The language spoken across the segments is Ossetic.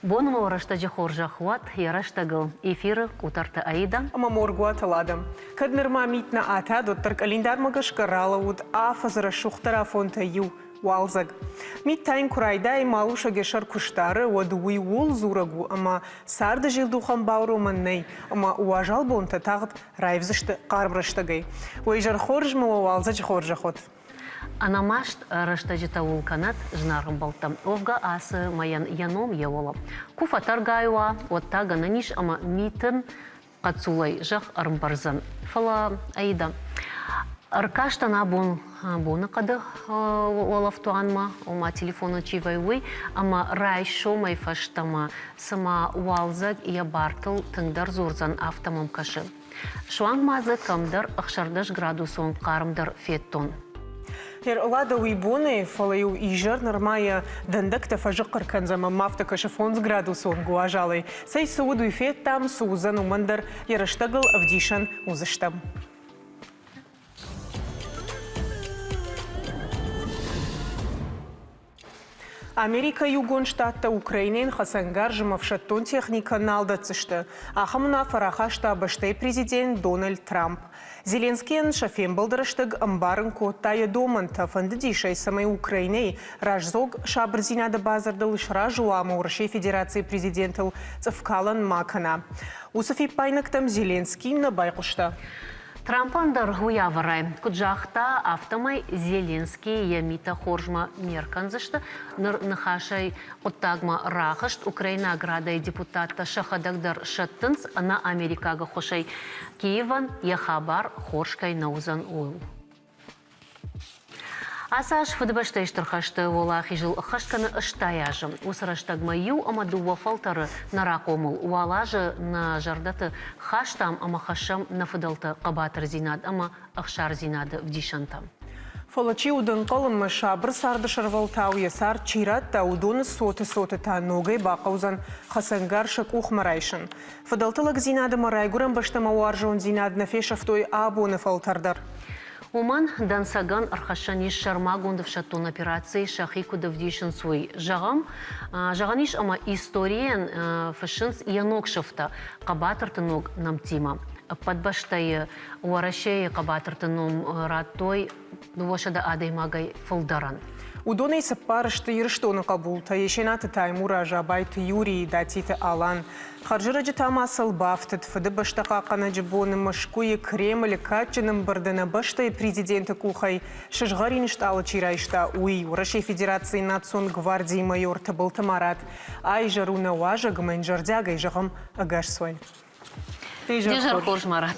Бон уӕ рӕстӕджы хорзӕх уӕд йӕ рӕстӕгыл эфиры Къутӕрты Аида ӕмӕ Моргуаты Лада. Кӕд нырма мит нӕ атад, уӕддӕр къӕлиндармӕ гӕсгӕ ралӕууыд афӕдзы рӕсугъддӕр афонтӕй иу уалдзӕг. Мит тайын куы райдайы, малусӕг йӕ сӕр куы сдары, уӕд уый ууыл дзурӕг у, ӕмӕ царды зилдухӕн бауромӕн нӕй, ӕмӕ уазал бонтӕ тагъд раивдзысты хъарм рӕстӕгӕй. Уӕ изӕр хорз ӕмӕ уӕ уалдзӕджы хорзӕх уӕд! Ӕнӕмаст рӕстӕджытӕ уыл кӕнӕт, зынаргъ ӕмбӕлттӕ. Уӕвгӕ ацы мӕйӕн йӕ ном йӕ уӕлӕ. Ку фӕтӕргай уа, уӕд та гӕнӕн ис ӕмӕ митын хъӕццулӕй зӕхх ӕрмбӕрзӕн. Фӕлӕ, Аида, ӕркастӕн абон боныхъӕды уӕлӕфтуанмӕ, ома телефоны чи вӕййы, уый, ӕмӕ райсомӕй фӕстӕмӕ цыма уалдзӕг йӕ бартыл тынгдӕр дзурдзӕн, афтӕ мӕм кӕсы. Суанг ма дзы кӕмдӕр 16 градусон хъарм дӕр федтон. Ладӕ уый бонӕй, фӕлӕ-иу изӕр нырма йӕ дӕндӕгтӕ фӕзыхъхъыр кӕндзӕн ӕмӕ ма афтӕ кӕсы фондзградусон уазалӕй. Цӕй цы уыд, уый федтам, цы уыдзӕн, уымӕн дӕр йӕ рӕстӕгыл ӕвдисӕн уыдзыстӕм. Америкӕйы Иугонд Штаттӕ Украинӕйӕн хӕцӕнгарз ӕмӕ ӕфсӕддон техникӕ нал дӕтдзысты. Ахӕм уынаффӕ рахаста бӕстӕйы президент Дональд Трамп. Зеленскийӕн сӕ фембӕлды рӕстӕг ӕмбарын кодта йӕ домӕнтӕ, фӕндыдис ӕй, цӕмӕй Украинӕйы раздзог сабырдзинады бадзырдыл сразы уа ӕмӕ Уӕрӕсейы Федерацийы президентыл цъыфкалӕн ма кӕна. Уыцы фиппаинӕгтӕм Зеленский нӕ байхъуыста. Трампӕн дӕр уый ӕвӕрӕй, куыд загъта, афтӕмӕй Зеленский йӕ митӕ хорзмӕ не ркӕндзысты. Ныр ныхасӕй хъуыддагмӕ рахызт, украинаг Радайы депутаттӕ сӕхӕдӕг дӕр сӕттынц ӕнӕ америкаг ӕххуысӕй Киевӕн йӕ хабар хорз кӕй нӕ уыдзӕн, ууыл. Ацы аз Фыдыбӕстӕйы Стыр хӕсты Уӕлахизыл ӕххӕст кӕны 80 азы. Уыцы рӕстӕгмӕ иу ӕмӕ дыууӕ фӕлтӕры нӕ рахъомыл. Уал азы нӕ зӕрдӕты хастам ӕмӕ хӕссӕм нӕ фыдӕлты хъӕбатырдзинад ӕмӕ ӕхсардзинады вдисӕнтӕ. Фӕлӕ чи уыд ӕнхъӕлынмӕ сабыр царды сӕрвӕлтау йӕ цард чи радта, уыдоны цоты цоты та ногӕй бахъӕудзӕн хӕцӕнгарз сӕ къухмӕ райсын. Фыдӕлты лӕгдзинад ӕмӕ райгуырӕн бӕстӕмӕ уарзондзинад нӕ фесӕфтой абоны фӕлтӕр дӕр. Уымӕн дӕнцӕгӕн ӕрхӕссӕн ис сӕрмагонд ӕфсӕддон операцийы сӕхи куыд ӕвдисынц, уый. Зӕгъӕм, зӕгъӕн ис ӕмӕ историйӕн фыссынц йӕ ног сыфтӕ хъӕбатырты ног нӕмттимӕ. Ӕппӕт бӕстӕйы Уӕрӕсейы хъӕбатырты ном радтой 200 адӕймагӕй фылдӕрӕн. Уыдонӕй цыппар сты Ирыстоны хъӕбултӕ Есенаты Таймураз, Абайты Юрий, Датиты Алан. Хӕрзӕрӕджы та ма сыл бафтыд Фыдыбӕстӕ хъахъхъӕнӕджы боны Мӕскуыйы Кремлы кадджын ӕмбырды нӕ бӕстӕйы президенты къухӕй сызгъӕрин стъалы чи райста, уый, Уӕрӕсейы Федерацийы национ гвардийы майор Тыбылты Марат. Айзӕр у нӕ уазӕг ӕмӕ йын зӕрдиагӕй зӕгъӕм ӕгас цуай. Де хорз, Марат.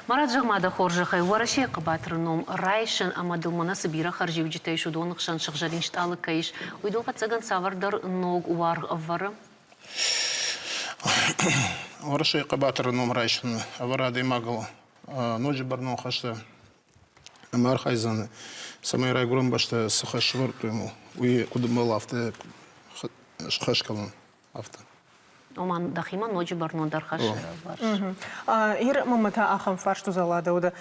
Марат, зӕгъ-ма дӕ хорзӕхӕй, Уӕрӕсейы хъӕбатыры ном райсын ӕмӕ дыл мӕнӕ цы бирӕ хӕрзиуджытӕ ис, уыдоны хсӕн сыгъзӕрин стъалы кӕй ис, уый дыл, ӕвӕццӕгӕн, цавӕрдӕр ног уаргъ ӕвӕры? Уӕрӕсейы хъӕбатыры ном райсын ӕвӕры адӕймагыл ноджы бӕрнон хӕстӕ ӕмӕ архайдзӕн, цӕмӕй райгуырӕн бӕстӕ цы хӕс сӕвӕрдтой, уый хъуыдымӕ афтӕ схӕс кӕнын, афтӕ. Ома дӕхимӕ ноджы бӕрнондӕр хӕс ӕвӕрыс. Ир мӕмӕ та ахӕм фарст узӕлӕдӕ уыд.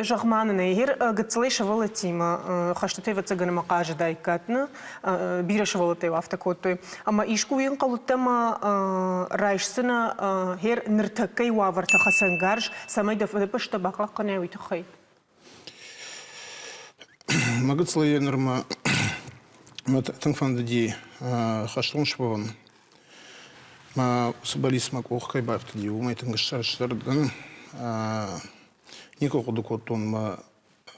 Зӕгъ-ма нын ӕй, Ир гыццылӕй сывӕллӕттимӕ хӕстытӕ ӕвӕццӕгӕн ӕмӕ хъазыдаиккат, нӕ? Бирӕ сывӕллӕттӕ-иу афтӕ кодтой. Ӕмӕ искуы уый ӕнхъӕлдтӕ ма райсдзынӕ гъер ныртӕккӕйы уавӕртӕ хӕцӕнгарз, цӕмӕй дӕ фыдыбӕстӕ бахъахъхъӕнай, уый тыххӕй? Мӕ гыццылӕй нырмӕ мӕ тынг фӕндыди хӕстон суӕвын. Мӕ уыцы бӕллиц мӕ къух кӕй бафтыди, уымӕй тынг сӕрыстыр дӕн. Никуы хъуыды кодтон мӕ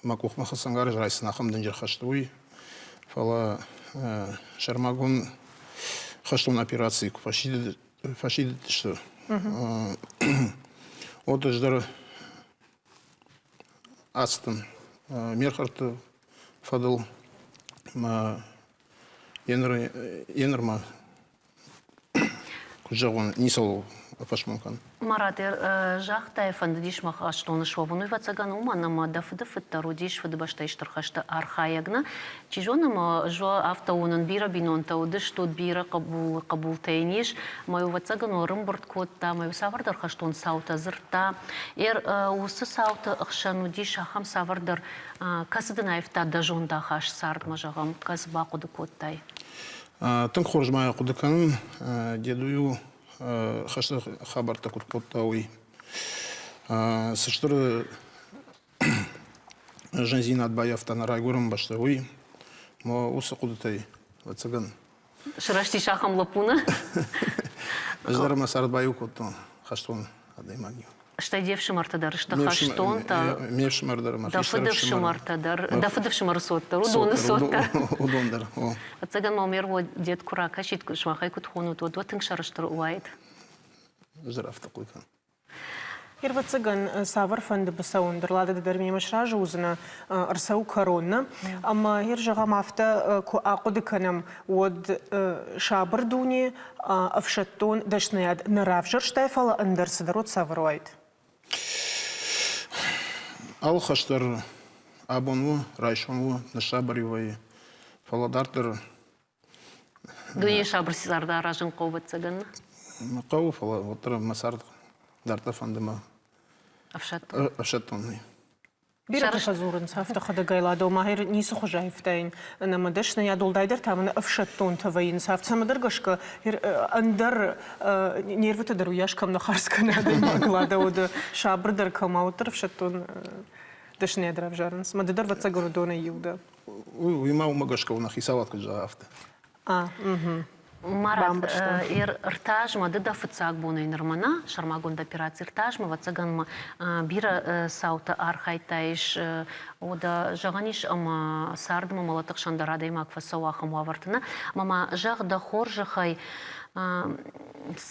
мӕ къухмӕ хӕцӕнгарз райсын ахӕм дынджыр хӕсты, уый. Фӕлӕ сӕрмагонд хӕстон операцийы куы фӕсидтысты, уӕд ӕз дӕр ацыдтӕн ме рхӕрдты фӕдыл мӕ енырмӕ куыд зӕгъон, ницӕуыл фӕсмон кӕнын. Марат, загътай, фӕндыдис мӕ хӕстоны суӕвын. Уый, ӕвӕццӕгӕн, уымӕн, ӕмӕ дӕ фыды фыд дӕр уыдис Фыдыбӕстӕйы Стыр хӕсты архайӕг, нӕ? Чи зоны, ӕмӕ афтӕ уынын, бирӕ бинонтӕ уыдыстут, бирӕ хъӕбулы хъӕбултӕ йын ис, ӕмӕ, ӕвӕццӕгӕн, ӕрӕмбырд кодта, ӕмӕ цавӕрдӕр хӕстон цаутӕ дзырдта. Уыцы цауты ӕхсӕн уыдис ахӕм цавӕрдӕр, кӕцы дын аивта дӕ зондахаст цардмӕ, зӕгъӕм, кӕцы бахъуыды кодтай? Тынг хорз ма хъуыды кӕнын, деду-иу хӕсты хабӕрттӕ куыд кодта, уый. Цы стыр зындзинад баййӕфта нӕ райгуырӕн бӕстӕ, уый. Мӕ уыцы хъуыдытӕй, ӕвӕццӕгӕн. Сырӕзтис ахӕм лӕппу, нӕ? Ӕз дӕр мӕ цард баиу кодтон хӕстон адӕймагимӕ. Стӕй де фсымӕртӕ дӕр сты хӕстонтӕ. Ме фсымӕр дӕр ӕмӕ Дӕ фыдыфсымӕртӕ дӕр, дӕ фыдыфсымӕры цот дӕр, уыдоны цот дӕр. Уыдон дӕр, о. Ӕцӕгӕн ма ме рвод дед куы ракӕсид, сымахӕй куыд хонут, уӕд уӕ тынг сӕрыстыр уаид. Ӕз дӕр афтӕ хъуыды кӕнын. Ӕвӕццӕгӕн, цавӕрфӕнды быцӕуын дӕр Лада ды дӕр мемӕ сразы уыдзынӕ, ӕрцӕуы кӕронмӕ. Ӕмӕ йе зӕгъӕм, афтӕ куы ахъуыды кӕнӕм, уӕд сабыр дуне ӕфсӕддон дӕсныйад нӕ равзӕрстай, фӕлӕ ӕндӕр цыдӕр уӕд цавӕр уаид? Алы хӕс дӕр абон у, райсом у, ныссабыр-иу вӕййы. Фӕлӕ дарддӕр Дуне сабыр цард аразын хъӕуы, ӕвӕццӕгӕн. Хъӕуы, фӕлӕ уӕддӕр мӕ цард дарддӕр фӕнды мӕ ӕфсӕддон. Ӕфсӕддон. Бирӕтӕ фӕдзурынц афтӕ хӕдӕгай Ладо, махӕй ницы хуызы аивтаин. Ӕнӕ мӕ дӕсныйад, уӕлдайдӕр та мын ӕфсӕддонтӕ вӕййынц. Афтӕ цӕмӕдӕр гӕсгӕ ӕндӕр нервытӕ дӕр уыйас кӕм нӕ хардз кӕны адӕймаг Ладо, уӕд сабырдӕр кӕм, уӕддӕр ӕфсӕддон дӕсныйад равзарынц. Мӕ ды дӕр ӕвӕццӕгӕн уыдонӕй иу дӕ. Уый ма уымӕ гӕсгӕ у, нӕ хицауад куыд зӕгъа, афтӕ. Марат, ӕртӕ азмӕ ды дӕ фыццаг бонӕй нырмӕ нӕ сӕрмагонд операци ӕртӕ азмӕ, ӕвӕццӕгӕн ма бирӕ цаутӕ архайдтаис. Уӕдӕ зӕгъӕн ис, ӕмӕ цардмӕ мӕлӕты хсӕн дӕр адӕймаг фӕцӕуы ахӕм уавӕрты нӕ. Ӕмӕ ма зӕгъ, дӕ хорзӕхӕй,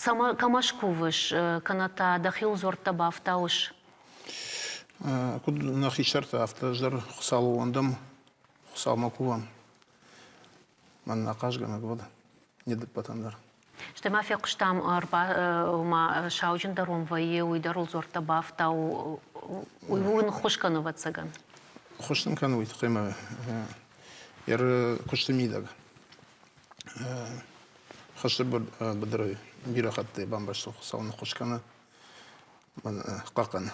цӕмӕ, кӕмӕ скувыс, кӕнӕ та дӕхиуыл дзуӕрттӕ бафтауыс? Куыд нӕ хистӕртӕ, афтӕ ӕз дӕр Хуыцауы уӕндӕм, Хуыцаумӕ кувӕм. Мӕн ахъазгӕнӕг уӕд не дыппӕтӕн дӕр. Стӕй ма фехъуыстам, ма сауджын дӕр уым вӕййы, уый дӕр ыл дзуӕрттӕ бафтау, уый уын ххуыс кӕны, ӕвӕццӕгӕн. Ххуыс нын кӕны уый тыххӕй мӕ куысты мидӕг. Хӕсты быдыры бирӕ хатты бамбӕрстон, Хуыцау ныххуыс кӕны, мӕн хъахъхъӕны.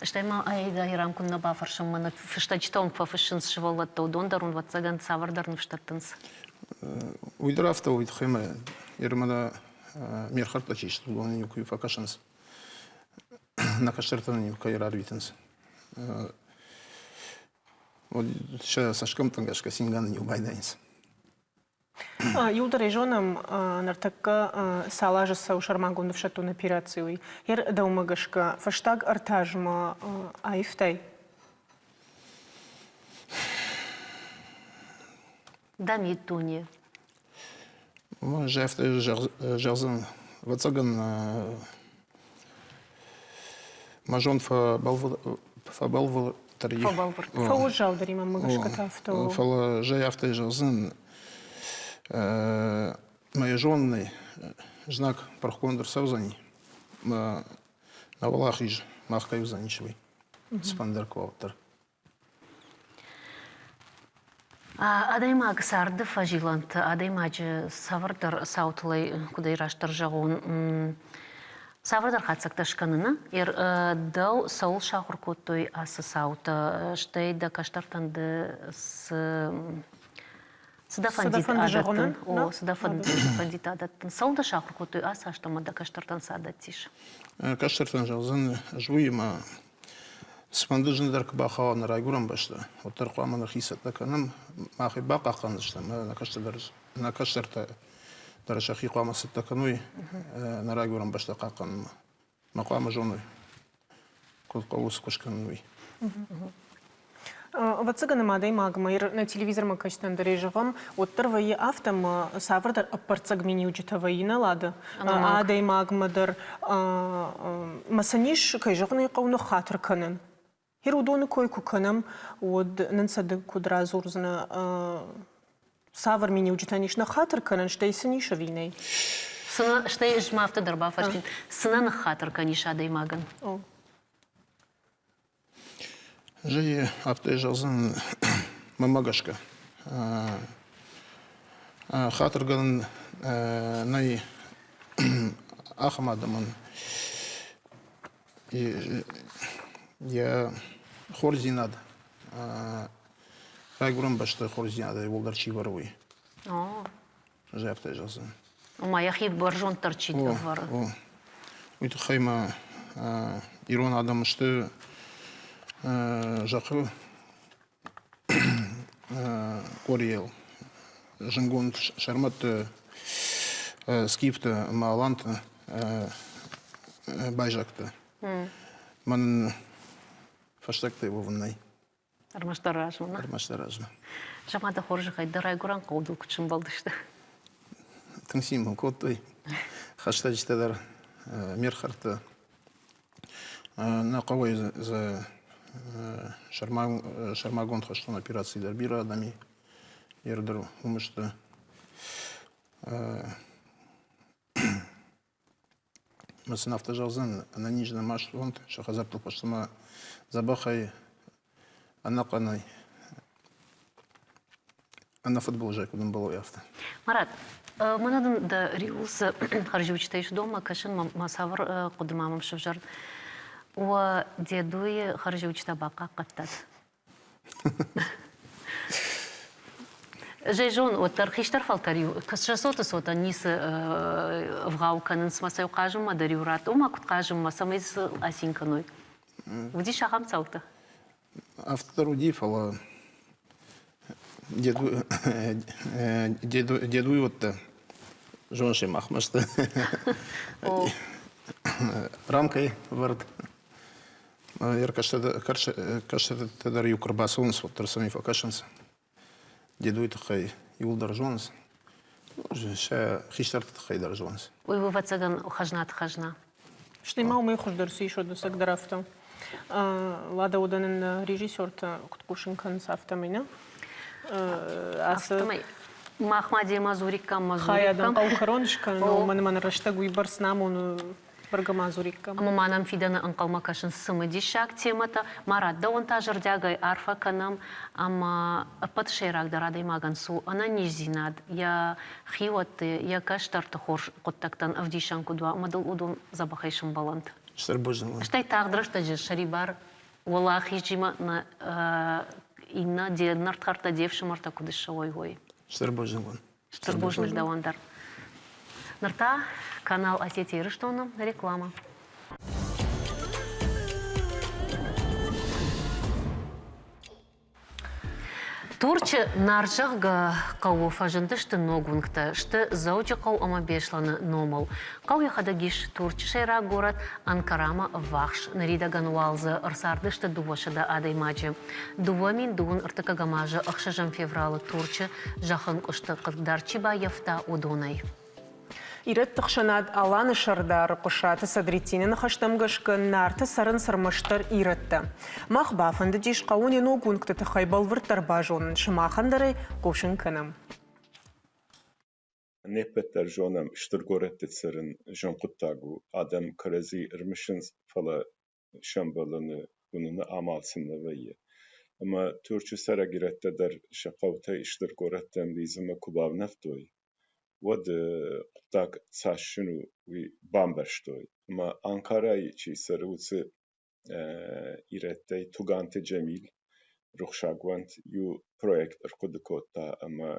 Стӕй ма Айрам куыннӕ бафӕрсӕм, мӕнӕ фыстӕджытӕ уын фӕфыссынц сывӕллӕттӕ, уыдон дӕр уын, ӕвӕццӕгӕн, цавӕрдӕр ныфс дӕттынц. Уый дӕр афтӕ уый тыххӕй мӕ Ирмӕ ме рхӕрдтӕ чи сты, уыдон иу куы фӕкӕсынц, нӕ кӕстӕртӕн иу кӕй рарвитынц. Сӕ цӕсгӕмттӕм гӕсгӕ цингӕнын иу байдайынц. Иуылдӕр ӕй зонӕм, ныртӕккӕ цал азы цӕуы сӕрмагонд ӕфсӕддон операци, уый. Йе дӕумӕ гӕсгӕ, фӕстаг ӕртӕ азмӕ аивтай? Дӕ миддуне. Ӕз афтӕ зӕгъдзӕн, ӕвӕццӕгӕн, мӕ зонд фӕбӕлвырддӕр и. Фӕуӕззаудӕр и мӕнмӕ гӕсгӕ та афтӕ у. Фӕлӕ зӕй афтӕ зӕгъдзӕн, мӕ зонынӕй знаг пырхгонд ӕрцӕудзӕни, мӕ нӕ уӕлахиз мах кӕй уыдзӕнис, уый. Цыфӕндӕр куы уа, уӕддӕр. Адӕймаг царды фӕзилӕнты, адӕймаджы цавӕрдӕр цаутылӕй, куыдӕй растдӕр зӕгъон, цавӕрдӕр хатдзӕгтӕ скӕныны, дӕу цӕуыл сахуыр кодтой ацы цаутӕ, стӕй дӕ кӕстӕртӕн ды цы цы дӕ фӕндид адӕттын, о, цы дӕ фӕндид адӕттын, цӕуыл дӕ сахуыр кодтой ацы азтӕ ӕмӕ дӕ кӕстӕртӕн цы адӕттис? Кӕстӕртӕн зӕгъдзӕн, ӕз уыимӕ Цыфӕнды зындӕр куы бахауа нӕ райгуырӕн бӕстӕ, уӕддӕр хъуамӕ нӕхи цӕттӕ кӕнӕм, мах ӕй бахъахъхъӕндзыстӕм, нӕ кӕстӕртӕ дӕр сӕхи хъуамӕ цӕттӕ кӕной нӕ райгуырӕн бӕстӕ хъахъхъӕнынмӕ. Мӕ хъуамӕ зоной, куыд хъӕуы цы куыст кӕнын, уый. Ӕвӕццӕгӕн ӕм адӕймагмӕ нӕ телевизормӕ кӕсынӕн дӕр зӕгъӕм, уӕддӕр вӕййы афтӕ ӕмӕ цавӕрдӕр ӕппӕрццӕг миниуджытӕ вӕййы нӕ Лада. Адӕймагмӕ дӕр мӕ сын ис, кӕй зӕгъын ӕй хъӕуы, ныххатыр кӕнын. Гъер уыдоны кой куы кӕнӕм, уӕд нын сӕ ды куыд радзурдзынӕ, цавӕр миниуджытӕн ис ныххатыр кӕнын, стӕй сын ис ӕви нӕй? Стӕй ӕз ма афтӕ дӕр бафарстин, цы нӕ ныххатыр кӕнис адӕймагӕн? Зӕгъы, афтӕ зӕгъдзӕн мӕнмӕ гӕсгӕ. Хатыргӕнӕн нӕй ахӕм адӕмӕн йӕ хорздзинад, райгуырӕн бӕсты хорздзинадӕй уӕлдӕр чи вӕры, уый. Ӕз афтӕ зӕгъдзӕн. Ома йӕхи бӕрзонддӕр чи ӕвӕры. О, уый тыххӕй ма ирон адӕм сты зӕххы къорийыл зынгонд сӕрмӕтты, скифты ӕмӕ аланты байзӕгты. Мӕн фӕстӕгтӕй уӕвын нӕй. Ӕрмӕстдӕр размӕ. Ӕрмӕстдӕр размӕ. Зӕгъ-ма дӕ хорзӕхӕй, дӕ райгуырӕн хъӕуы дыл куыд сӕмбӕлдысты? Тынг цин мыл кодтой. Хӕстӕджытӕ дӕр ме рхӕрдты. Нӕ хъӕуӕй дзы сӕрмагонд хӕстон операци дӕр бирӕ адӕм и. Ер дӕр уым сты. Мӕ сын афтӕ зӕгъдзӕн, ӕнӕниз нӕма суӕнт, сӕ хӕдзӕрттыл фӕстӕмӕ дзӕбӕхӕй, ӕнӕхъӕнӕй, ӕнӕфыдбылызӕй куыд ӕмбӕлой, афтӕ. Марат, мӕнӕ дын дӕ риуыл цы хӕрзиуджытӕ ис, уыдонмӕ кӕсын мӕ цавӕр хъуыдымӕ мӕм сӕвзӕрд? Уӕ дедуйы хӕрзиуджытӕ бахъахъхъӕдтат? Зӕй зон, уӕддӕр хистӕр фӕлтӕр-иу сӕ цоты цотӕн ницы ӕвгъау кӕнынц мӕ сӕ хъазынмӕ дӕр-иу ратт, ома куыд хъазынмӕ, цӕмӕй дзы ацин кӕной. Уыдис ахӕм цаутӕ? Афтӕ дӕр уыди, фӕлӕ дедуйуӕттӕ зоныс махмӕ сты рамкӕйы вӕрд. Кӕстӕртӕ дӕр иу куы ӕрбацӕуынц, уӕддӕр сӕм фӕкӕсынц. Дедуйы тыххӕй иууылдӕр зонынц, сӕ хистӕрты тыххӕй дӕр зонынц. Уый, ӕвӕццӕгӕн, хӕзнаты хӕзна. Стӕй ма уымӕй хуыздӕр цы ис, уӕд ӕцӕгдӕр афтӕ. Лада, уыдонӕн режиссертӕ куыд хъусын кӕнынц, афтӕмӕй, нӕ? Афтӕмӕй мах ма демӕ дзуриккам, ма дзуриккам. Хайадӕн хъӕу кӕрон скӕнын, уымӕн ӕмӕ рӕстӕг уыйбӕрц нӕ амоны. Бӕргӕ ма дзуриккам. Ӕмӕ ма нӕм фидӕны ӕнхъӕлмӕ кӕсынц цымыдисаг темӕтӕ. Марат, дӕуӕн та зӕрдиагӕй арфӕ кӕнӕм ӕмӕ ӕппӕты сӕйрагдӕр адӕймагӕн цы у ӕнӕниздзинад, йӕ хиуӕтты, йӕ кӕстӕрты хорз хъуыддӕгтӕн ӕвдисӕн куыд уа, ӕмӕ дыл уыдон дзӕбӕхӕй сӕмбӕлӕнт. Стыр бузныг. Стӕй тагъд рӕстӕджы сӕрибар уӕлахизимӕ нӕ иннӕ де нартхӕрттӕ, де фсымӕртӕ куыд ссӕуой, уой. Стыр бузныг уын. Стыр бузныг дӕуӕн дӕр. Ныр та канал Осетия Ирыстоны реклама. Турчы Нар, зӕгъгӕ, хъӕуы фӕзындысты ног уынгтӕ. Сты Дзӕуджыхъӕу ӕмӕ Беслӕны номыл. Хъӕу йӕхӕдӕг ис Турчы сӕйраг горӕт Анкарамӕ ӕввахс. Ныридӕгӕн уал дзы ӕрцардысты 200 адӕймаджы. 2000 ӕртыккӕгӕм азы 6 февралы Турчы зӕххӕнкъуысты хъыгдард чи баййӕфта, уыдонӕй. Ирӕтты хсӕнад Аланы сӕрдар Хъуысаты Садреттины ныхӕстӕм гӕсгӕ Нарты цӕрынц ӕрмӕстдӕр ирӕттӕ. Мах бафӕндыдис хъӕуы не ног уынгты тыххӕй бӕлвырддӕр базонын, сымахӕн дӕр ӕй хъусын кӕнӕм. Не ппӕт дӕр зонӕм, стыр горӕтты цӕрын зын хъуыддаг у, адӕм кӕрӕдзи ӕрымысынц, фӕлӕ сӕмбӕлыны, уыныны амал сын нӕ вӕййы. Ӕмӕ Турчы цӕрӕг ирӕттӕ дӕр сӕ хъӕутӕй стыр горӕттӕм лидзынмӕ куы бавнӕлдтой, уӕд хъуыддаг цас зын у, уый бамбӕрстой. Ӕмӕ Анкарайы чи цӕры, уыцы ирӕттӕй Туганты Джамиль рухсаг уӕнт иу проект ӕрхъуыды кодта ӕмӕ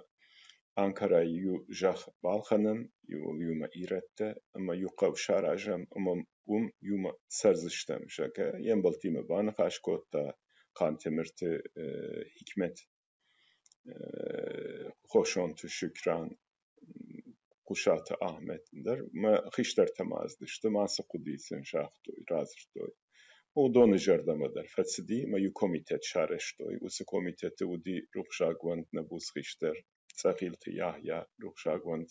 Анкарайы иу зӕхх балхӕнӕм, иуыл иумӕ ирӕттӕ ӕмӕ иу хъӕу саразӕм ӕмӕ уым иумӕ цӕрдзыстӕм, зӕгъгӕ, йе мбӕлттимӕ баныхас кодта Хъантемырты Хикмет, Хосонты Шукран, Хъуысаты Ахмӕт дӕр. Мӕ хистӕртӕ ма цыдысты, ма цы хъуыди сын загътой, радзырдтой. Уыдоны зӕрдӕмӕ дӕр фӕцыди ӕмӕ иу комитет сарӕзтой. Уыцы комитеты уыди рухсаг уӕнт нӕ буц хистӕр Цъӕхилты Яхья, рухсаг уӕнт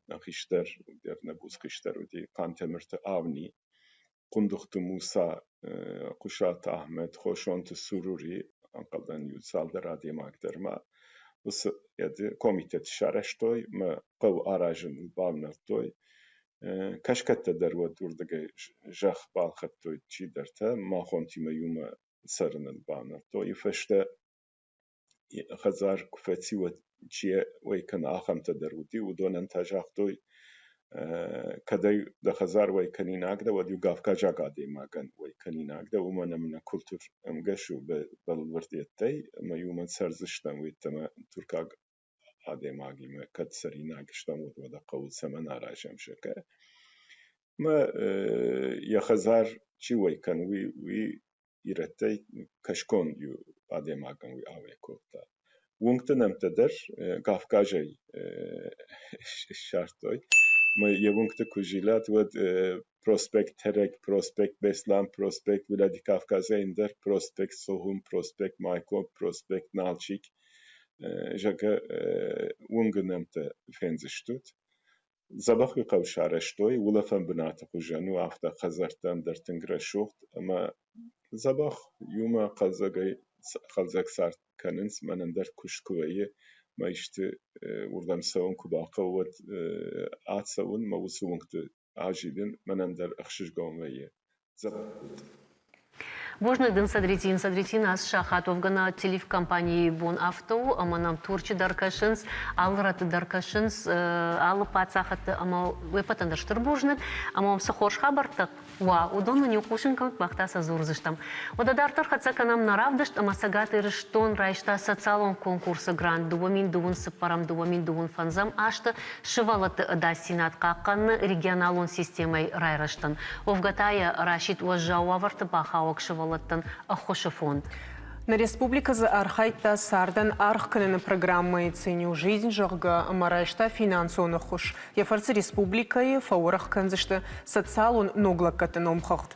нӕ хистӕр, дӕр нӕ буц хистӕр уыди Хъантемырты Авни, Хъуындыхты Муса, Хъуысаты Ахмӕт, Хосонты Сурури, ӕнхъӕлдӕн иу цалдӕр адӕймаг дӕр ма уыцы комитет сарӕзтой ӕмӕ хъӕу аразыныл бавнӕлдтой. Кӕсгӕттӕ дӕр уӕд уырдыгӕй зӕхх балхӕдтой чидӕртӕ, махонтимӕ иумӕ цӕрыныл бавнӕлдтой. Уый фӕстӕ хӕдзар куы фӕци, уӕд чи уӕй кӕны, ахӕмтӕ дӕр уыди. Уыдонӕн та загътой, кӕд ӕй дӕ хӕдзар уӕй кӕнинаг дӕ, уӕд иу кавказаг адӕймагӕн уӕй кӕнинаг дӕ, уымӕн ӕмӕ нӕ культур ӕмгӕс у бӕлвырд йедтӕй, ӕмӕ иумӕ цӕрдзыстӕм, уый йеддӕмӕ туркаг адӕймагимӕ кӕд цӕринаг стӕм, уӕд уӕдӕ хъӕуы цӕмӕн аразӕм, зӕгъгӕ. Мӕ йӕ хӕдзар чи уӕй кӕны, уый ирӕттӕй кӕсгон иу адӕймагӕн уый ауӕй кодта. Уынгты нӕмттӕ дӕр Кавказӕй ссардтой. Мӕ йӕ уынгты куы зилат, уӕд проспект Терек, проспект Беслан, проспект Владикавказӕй ӕндӕр проспект Сохум, проспект Майкоп, проспект Налчик, зӕгъгӕ, уынгы нӕмттӕ фендзыстут. Дзӕбӕх уый хъӕу сарӕзтой, улӕфӕн бынаты хуызӕн у, афтӕ хӕдзӕрттӕм дӕр тынг рӕсугъд ӕмӕ дзӕбӕх иумӕ хъӕлдзӕгӕй хъӕлдзӕг цард кӕнынц. Мӕнӕн дӕр куыст куы вӕййы, мӕ исты уырдӕм цӕуын куы бахъӕуы, уӕд ацӕуын мӕ уыцы уынгты азилын мӕнӕн дӕр ӕхсызгон вӕййы. Дзӕбӕх уыд. Бузныг дын, Садритин. Садритин ацы сахат уӕвгӕ нӕ телевкомпанийы бон афтӕ у, ӕмӕ нӕм Турчы дӕр кӕсынц, алы рӕтты дӕр кӕсынц, алы паддзахӕдты ӕмӕ уе ппӕтӕн дӕр стыр бузныг. Ӕмӕ уӕм цы хорз хабӕрттӕ уа, уыдон нын-иу хъусын кӕнут, мах та сӕ дзурдзыстӕм. Уӕдӕ дарддӕр хӕццӕ кӕнӕм нӕ равдыст ӕмӕ Цӕгат Ирыстон райста социалон конкурсы грант 2024 2025 азты сывӕллӕтты ӕдасдзинад хъахъхъӕныны регионалон системӕйы райрӕзтӕн. Уӕвгӕ та йӕ расидт уӕззау уавӕрты бахауӕг сывӕллӕттӕн ӕххуысы фонд. Нӕ республикӕ дзы архайдта цардӕн аргъ кӕныны программӕйы «Ценю жизнь», зӕгъгӕ, ӕмӕ райста финансон ӕххуыс. Йӕ фӕрцы республикӕйы фӕуӕрӕх кӕндзысты социалон ног лӕггӕдты номхыгъд.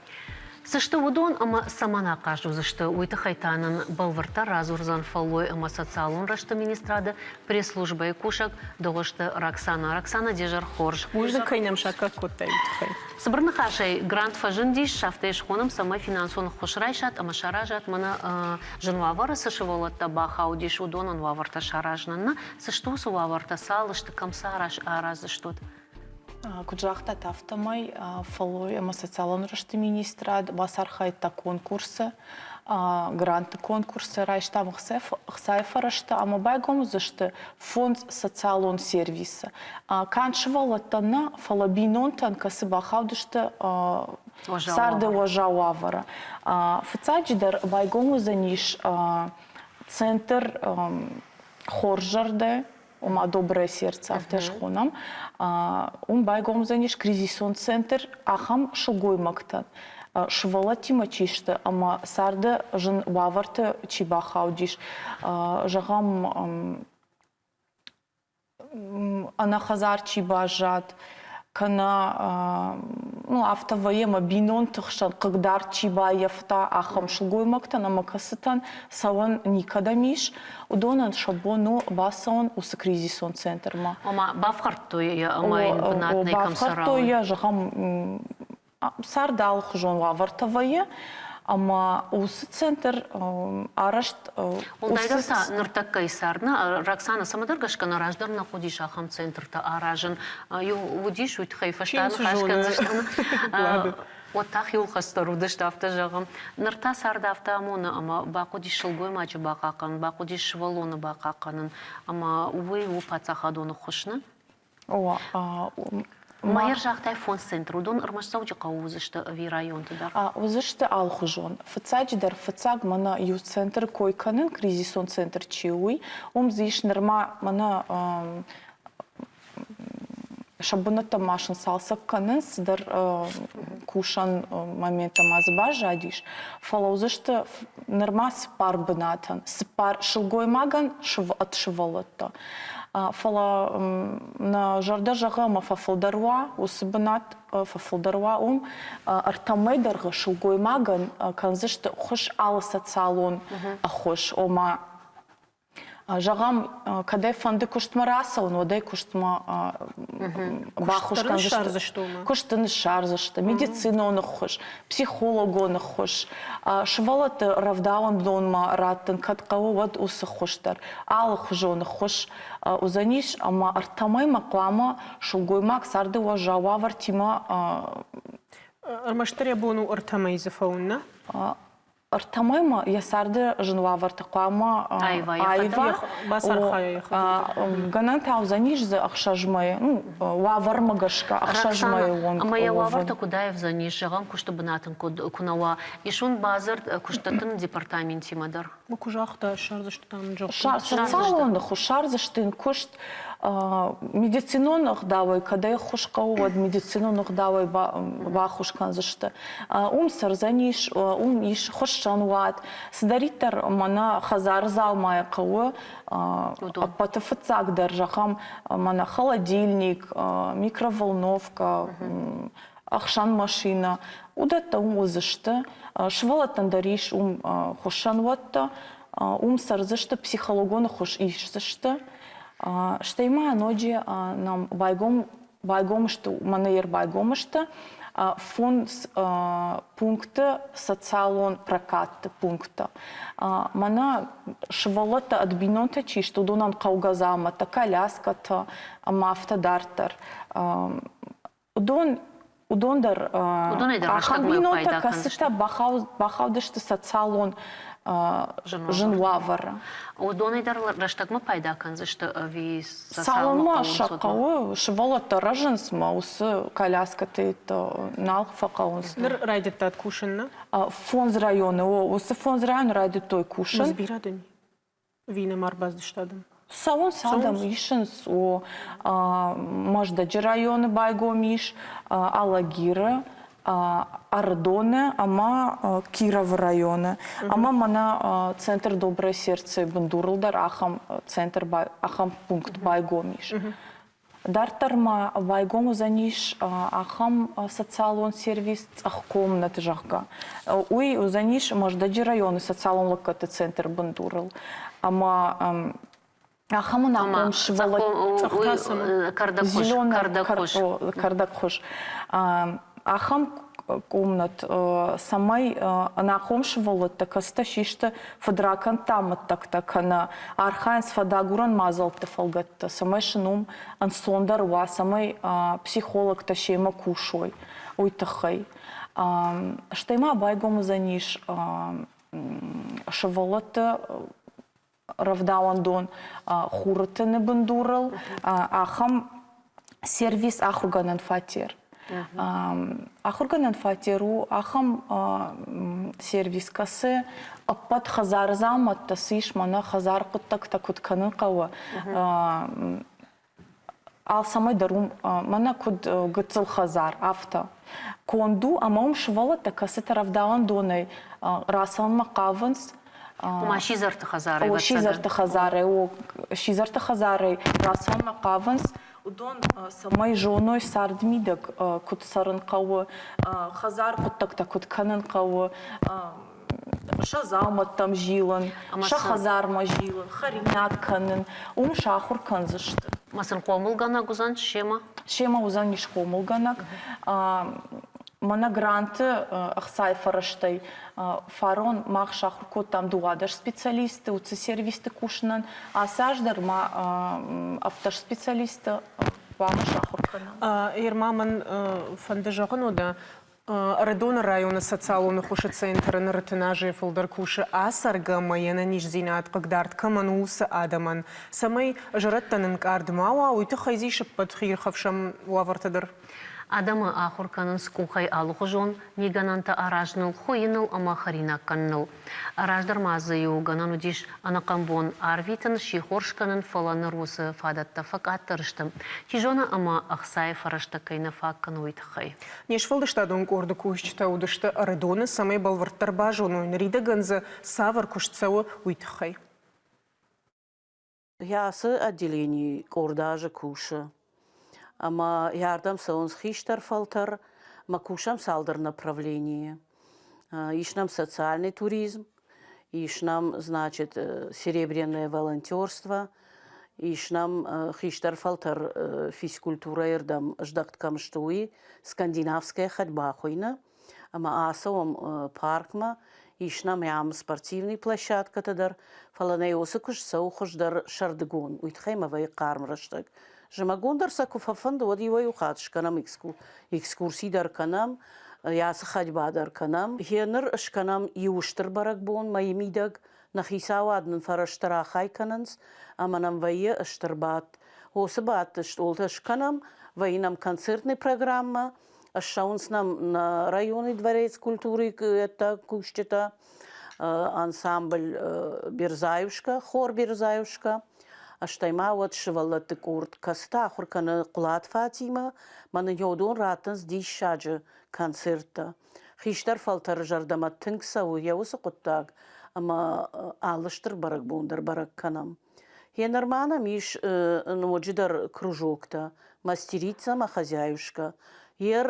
Цы сты уыдон ӕмӕ цӕмӕн ахъаз уыдзысты, уый тыххӕй та нын бӕлвырддӕр радзурдзӕн фӕллой ӕмӕ социалон рӕзты министрады пресс-службӕйы кусӕг Дыгъуызты Роксана. Роксана, де зӕр хорз. Бузныг, кӕй нӕм саккаг кодтай, уый тыххӕй. Цыбыр ныхасӕй, грант фӕзындис, афтӕ йӕ схонӕм, цӕмӕй финансон ӕххуыс райсат ӕмӕ саразат, мӕнӕ зын уавӕры цы сывӕллӕттӕ бахаудис, уыдонӕн уавӕртӕ саразынӕн. Нӕ, цы сты уыцы уавӕртӕ, цал сты, кӕм сӕ араздзыстут? Куыд загътат, афтӕмӕй фӕллой ӕмӕ социалон рӕзты министрад бацархайдта конкурсы, грантты конкурсы, райстам ӕхцайы фӕрӕзтӕ ӕмӕ байгом уыдзысты фондз социалон сервисы. Канд сывӕллӕттӕн нӕ, фӕлӕ бинонтӕн, кӕцы бахаудысты царды уӕззау уавӕры. Фыццаджыдӕр байгом уыдзӕнис центр хорз зӕрдӕ, ома доброе сердце, афтӕ схонӕм, уым байгом уыдзӕнис кризисон центр ахӕм сылгоймӕгтӕн, сывӕллӕттимӕ чи сты ӕмӕ царды зын уавӕрты чи бахаудис, зӕгъӕм, ӕнӕхӕдзар чи баззад, кӕнӕ ну, афтӕ вӕййы ӕмӕ бинонты хсӕн хъыгдард чи баййӕфта, ахӕм сылгоймӕгтӕн ӕмӕ кӕцытӕн цӕуӕн никӕдӕм ис, уыдонӕн сӕ бон у бацӕуын уыцы кризисон центрмӕ. Ома бафхӕрдтой йӕ ӕмӕ йын бынат нӕй кӕм цӕра? Бафхӕрдтой йӕ, зӕгъӕм, царды алыхуызон уавӕртӕ вӕййы, ӕмӕ уыцы центр арӕзт Уӕлдайдӕр та ныртӕккӕйы цард нӕ, Роксана, цӕмӕдӕр гӕсгӕ нӕ раздӕр нӕ хъуыдис ахӕм центртӕ аразын. Иу уыдис, уый тыххӕй фӕстӕ ныхас кӕндзыстӕм. Уӕд та хиуылхӕцдӕр уыдысты, афтӕ зӕгъӕм. Ныр та цард афтӕ амоны, ӕмӕ бахъуыдис сылгоймаджы бахъахъхъӕнын, бахъуыдис сывӕллоны бахъахъхъӕнын, ӕмӕ уый у паддзахадон ӕххуыс, нӕ? Майор загътай фондз центры, уыдон ӕрмӕст Дзӕуджыхъӕуы уыдзысты ӕви районты дӕр? Уыдзысты алыхуызон. Фыццаджыдӕр фыццаг мӕнӕ иу центры кой кӕнын, кризисон центр чи у, уый. Уым дзы ис нырма мӕнӕ сӕ бынӕттӕ ма сын цалцӕг кӕнынц, цыдӕр кусӕн моменттӕ ма дзы баззадис. Фӕлӕ уыдзысты нырма цыппар бынатӕн, цыппар сылгоймагӕн ӕд сывӕллӕттӕ. Фӕлӕ нӕ зӕрдӕ зӕгъы ӕмӕ фӕфылдӕр уа уыцы бынат, фӕфылдӕр уа уым. Ӕртӕ мӕй дӕргъы сылгоймагӕн кӕндзысты ӕххуыс алы социалон ӕххуыс, ома зӕгъӕм, кӕд ӕй фӕнды куыстмӕ рацӕуын, уӕд ӕй куыстмӕ баххуыс кӕндзысты. Куыст ын ссардзысты, медицинон ӕххуыс, психологон ӕххуыс, сывӕллӕтты рӕвдауӕндонмӕ раттын кӕд хъӕуы, уӕд уыцы ӕххуыс дӕр. Алыхуызон ӕххуыс уыдзӕнис ӕмӕ ӕртӕмӕймӕ хъуамӕ сылгоймаг царды уӕззау уавӕртимӕ Ӕрмӕстдӕр йӕ бон у ӕртӕ мӕйы дзы фӕуын, нӕ? Ӕртӕмӕй ма йӕ царды зын уавӕрты хъуамӕ аива, гӕнӕн та уыдзӕнис дзы 6 мӕйы, ну, уавӕрмӕ гӕсгӕ 6 мӕйы онг. Ӕмӕ йӕ уавӕртӕ куыд аивдзӕнис, зӕгъӕм, куысты бынат ын куы нӕ уа, ис уын бадзырд куыстдӕттыны департаментимӕ дӕр? Ну, куы загъта, ссардзысты там Социалон ӕххуыс, ссардзысты йын куыст. Медицинон ӕгъдауӕй кӕд ӕххуыс хъӕуы, уӕд медицинон ӕгъдауӕй баххуыс кӕндзысты. Уым цӕрдзӕнис, уым ис хуыссӕнуат, цыдӕриддӕр мӕнӕ хӕдзары дзаумайы хъӕуы, ӕппӕты фыццагдӕр, зӕгъӕм, мӕнӕ холодильник, микроволновкӕ, ӕхсӕн машинӕ, уыдӕттӕ уым уыдзысты. Сывӕллӕттӕн дӕр ис уым хуыссӕнуӕттӕ, уым цӕрдзысты, психологон ӕххуыс исдзысты. Стӕй ма ноджы нӕм байгом байгом сты, мӕнӕ ӕрбайгом сты фондз пункты социалон прокатты пункттӕ. Мӕнӕ сывӕллӕттӕ ӕд бинонтӕ чи сты, уыдонӕн хъӕугӕ дзаумӕттӕ, коляскӕтӕ ӕмӕ афтӕ дарддӕр. Уыдон уыдон дӕр ахӕм бинонтӕ, кӕцытӕ бахаудысты социалон зын уавӕры. Уыдонӕй дӕр рӕстӕгмӕ пайда кӕндзысты ӕви Цалынмӕ сӕ хъӕуы, сывӕллӕттӕ рӕзынц мӕ уыцы коляскӕты нал фӕхъӕуынц. Ныр райдыдтат кусын, нӕ? Фондз районы, уыцы фондз районы райдыдтой кусын. Бирӕ адӕм ӕви нӕма ӕрбацыдысты адӕм? Цӕуынц адӕм, исынц. О, Мӕздӕджы районы байгом ис, Алагиры, Ӕрыдоны ӕмӕ Кировы районы. Ӕмӕ мӕнӕ центр Доброе сердце бындурыл дӕр ахӕм центр, ахӕм пункт байгом ис. Дарддӕр ма байгом уыдзӕнис ахӕм социалон сервис Цъӕх комнат, зӕгъгӕ. Уый уыдзӕнис Мӕздӕджы районы социалон лӕггӕдты центры бындурыл. Ӕмӕ ахӕм ӕнахъом сывӕллӕттӕ кӕрдӕгхуыз ахӕм комнат, цӕмӕй ӕнахъом сывӕллӕттӕ, кӕцытӕ систы фыдракӕндты амӕттӕгтӕ кӕнӕ архайынц фӕдагурӕн мадзӕлтты фӕлгӕтты, цӕмӕй сын уым ӕнцондӕр уа, цӕмӕй психологтӕ семӕ кусой, уый тыххӕй. Стӕй ма байгом уыдзӕнис сывӕллӕтты рӕвдауӕндон хуры тыны бындурыл ахӕм сервис ахуыргӕнӕн фатер. Ахуыргӕнӕн фатер у ахӕм сервис, кӕцы ӕппӕт хӕдзары дзаумӕттӕ цы ис, мӕнӕ хӕдзары хъуыддӕгтӕ куыд кӕнын хъӕуы, алцӕмӕй дӕр уым мӕнӕ куыд гыццыл хӕдзар, афтӕ. Конд у ӕмӕ уым сывӕллӕттӕ, кӕцытӕ рӕвдауӕндонӕй рацӕуынмӕ хъавынц, Ома сидзӕрты хӕдзарӕй. О, сидзӕрты хӕдзарӕй, о, сидзӕрты хӕдзарӕй рацӕуынмӕ хъавынц, уыдон цӕмӕй зоной цардмидӕг куыд цӕрын хъӕуы, хӕдзар хъуыддӕгтӕ куыд кӕнын хъӕуы, сӕ дзаумӕттӕм зилын, сӕ хӕдзармӕ зилын, хӕринаг кӕнын, уым сахуыр кӕндзысты. Ма сын хъомылгӕнӕг уыдзӕн семӕ? Семӕ уыдзӕнис хъомылгӕнӕг. Мӕнӕ гранты ӕхцайы фӕрӕзтӕй фарон мах сахуыр кодтам 12 специалисты уыцы сервисты кусынӕн. Ацы аз дӕр ма автоспециалисты хъуамӕ сахуыр кӕнӕм. Ерма, мӕн фӕнды зӕгъын уӕдӕ, Ӕрыдоны районы социалон ӕххуысы центры ныры азӕй фылдӕр кусы ацӕргӕ ӕмӕ йе нӕниздзинад хъыгдард кӕмӕн у, уыцы адӕмӕн. Цӕмӕй зӕрӕдтӕн ӕнкъард ма уа, уый тыххӕй дзы ис ӕппӕт хиирхӕфсӕн уавӕртӕ дӕр. Адӕмы ахуыр кӕнынц къухӕй алыхуызон мигӕнӕнтӕ аразыныл, хуыйыныл ӕмӕ хӕринаг кӕныныл. Раздӕр ма дзы-иу гӕнӕн уыдис ӕнӕхъӕн бон арвитын, сихор скӕнын, фӕлӕ ныр уыцы фадӕттӕ фӕкъаддӕр сты. Чи зоны ӕмӕ ӕхцайы фӕрӕзтӕ кӕй нӕ фаг кӕны, уый тыххӕй. Не сфӕлдыстадон къорды кусджытӕ уыдысты Ӕрыдоны, цӕмӕй бӕлвырддӕр базоной, ныридӕгӕн дзы цавӕр куыст цӕуы, уый тыххӕй. Ацы отделени къорд азы кусы ӕмӕ ардӕм цӕуынц хистӕр фӕлтӕр ӕмӕ кусӕм цалдӕр направленийы. Ис нӕм социальный туризм, ис нӕм, значит, серебряное волонтерство, ис нӕм хистӕр фӕлтӕр физкультурӕйы рдӕм здӕхт кӕм сты, уый, скандинавская ходьба хуыйны. Ӕмӕ ацӕуӕм паркмӕ, ис нӕм ам спортивный площадкӕтӕ дӕр, фӕлӕ нӕ уыцы куыст цӕуы хуыздӕр сӕрдыгон, уый тыххӕй ма вӕййы хъарм рӕстӕг. Зымӕгон дӕр сӕ куы фӕфӕнды, уӕд иуӕй-иу хатт скӕнӕм экскурси дӕр кӕнӕм. Ацы хӕдбӕ дӕр кӕнӕм. Гъеныр скӕнӕм иу стыр бӕрӕгбон мӕйы мидӕг. Нӕ хицауад нын фӕрӕзтӕ рахай кӕнынц, ӕмӕ нӕм вӕййы стыр бадт. Уыцы бадты стъолтӕ скӕнӕм, вӕййы нӕм концертный программӕ, ссӕуынц нӕм нӕ районы дворец культуры кусджытӕ, ансамбль Берзаюшка, хор Берзаюшка, стӕй ма уӕд сывӕллӕтты къорд, кӕцытӕ ахуыр кӕны Хъуылаты Фатимӕ, мӕнӕ уыдон раттынц диссаджы концерттӕ. Хистӕр фӕлтӕры зӕрдӕмӕ тынг цӕуы йӕ уыцы хъуыддаг, ӕмӕ алы стыр бӕрӕгбон дӕр бӕрӕг кӕнӕм. Гъеныр ма нӕм ис ноджыдӕр кружоктӕ «Мастерица ӕмӕ хозяюшка». Ер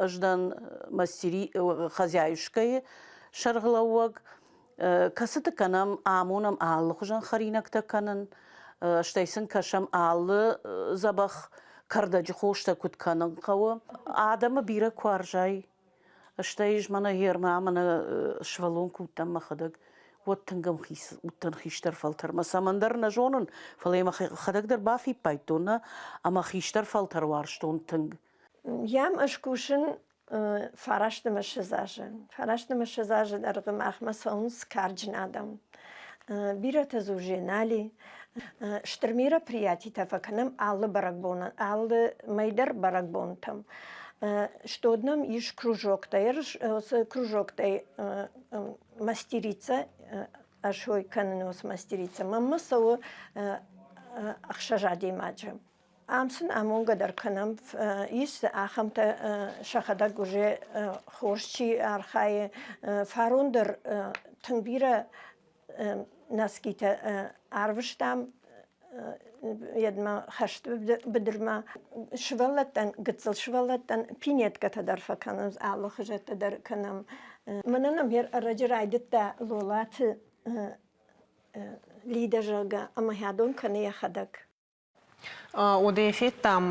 ӕз дӕн мастери хозяюшкӕйы сӕргълӕууӕг, кӕцыты кӕнӕм, амонӕм алыхуызӕн хӕринӕгтӕ кӕнын, стӕй сын кӕсӕм алы дзӕбӕх кӕрдӕджы хостӕ куыд кӕнын хъӕуы. Адӕмы бирӕ куы уарзай, Стӕй ӕз мӕнӕ гъермӕ мӕнӕ сывӕллон куы уыдтӕн мӕхӕдӕг, уӕд тынг ӕмхиц уыдтӕн хистӕр фӕлтӕрмӕ. Цӕмӕндӕр нӕ зонын, фӕлӕ йӕ мӕхӕдӕг дӕр бафиппайдтон, нӕ, ӕмӕ хистӕр фӕлтӕр уарзтон тынг. Йӕм ӕз кусын фарастӕмӕ 20 азы. Фарастӕмӕ 20 азы дӕргъы махмӕ цӕуынц карджын адӕм. Бирӕтӕ дзы уже нали. Стыр мероприятитӕ фӕкӕнӕм алы бӕрӕгбонӕн, алы мӕй дӕр бӕрӕгбонтӕм. Что нӕм ис кружоктӕ, кружоктӕй мастерица, ӕсой кӕнын уыцы мастерица. Мӕнмӕ цӕуы ӕхсӕз адӕймаджы. Ам сын амонгӕ дӕр кӕнӕм, ис дзы ахӕмтӕ, сӕхӕдӕг уже хорз чи архайы. Фарон дӕр тынг бирӕ носкитӕ арвыстам йедмӕ хӕсты быдырмӕ. Сывӕллӕттӕн, гыццыл сывӕллӕттӕн пинеткӕтӕ дӕр фӕкӕнынц, алы хуызӕттӕ дӕр кӕнӕм. Мӕнӕ нӕм ӕрӕджы райдыдта Лолаты Лидӕ, зӕгъгӕ, ӕмӕ хӕдон кӕны йӕхӕдӕг. Уӕдӕ федтам,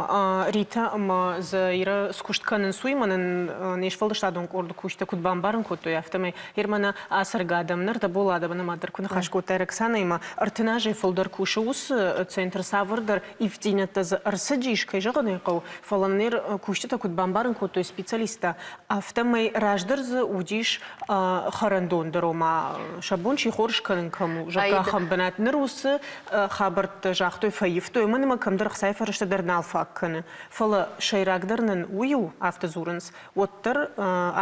Ритӕ ӕмӕ Заирӕ скуыст кӕнынц, уый мӕнӕн не сфӕлдыстадон къорды кусджытӕ куыд бамбарын кодтой, афтӕмӕй Ермана ацӕргӕ адӕм, ныр дӕбол адӕмӕн ӕмӕ дӕр куы ныхас кодтай Роксанӕимӕ, 30 азӕй фылдӕр кусы уыцы центр, цавӕрдӕр ивддзинӕдтӕ дзы ӕрцыдис, кӕй зӕгъын ӕй хъӕуы, фӕлӕ ныр кусджытӕ куыд бамбарын кодтой специалисттӕ, афтӕмӕй раздӕр дзы уыдис хӕрӕндон дӕр, ома сӕ бон чи хорз кӕнын кӕм у, зӕгъгӕ, ахӕм бынат. Ныр уыцы хабӕрттӕ загътой, фӕивтой, уымӕн ӕмӕ кӕмдӕр ӕхцайы фӕрӕзтӕ дӕр нал фаг кӕны. Фӕлӕ сӕйрагдӕр нын уый у, афтӕ дзурынц, уӕддӕр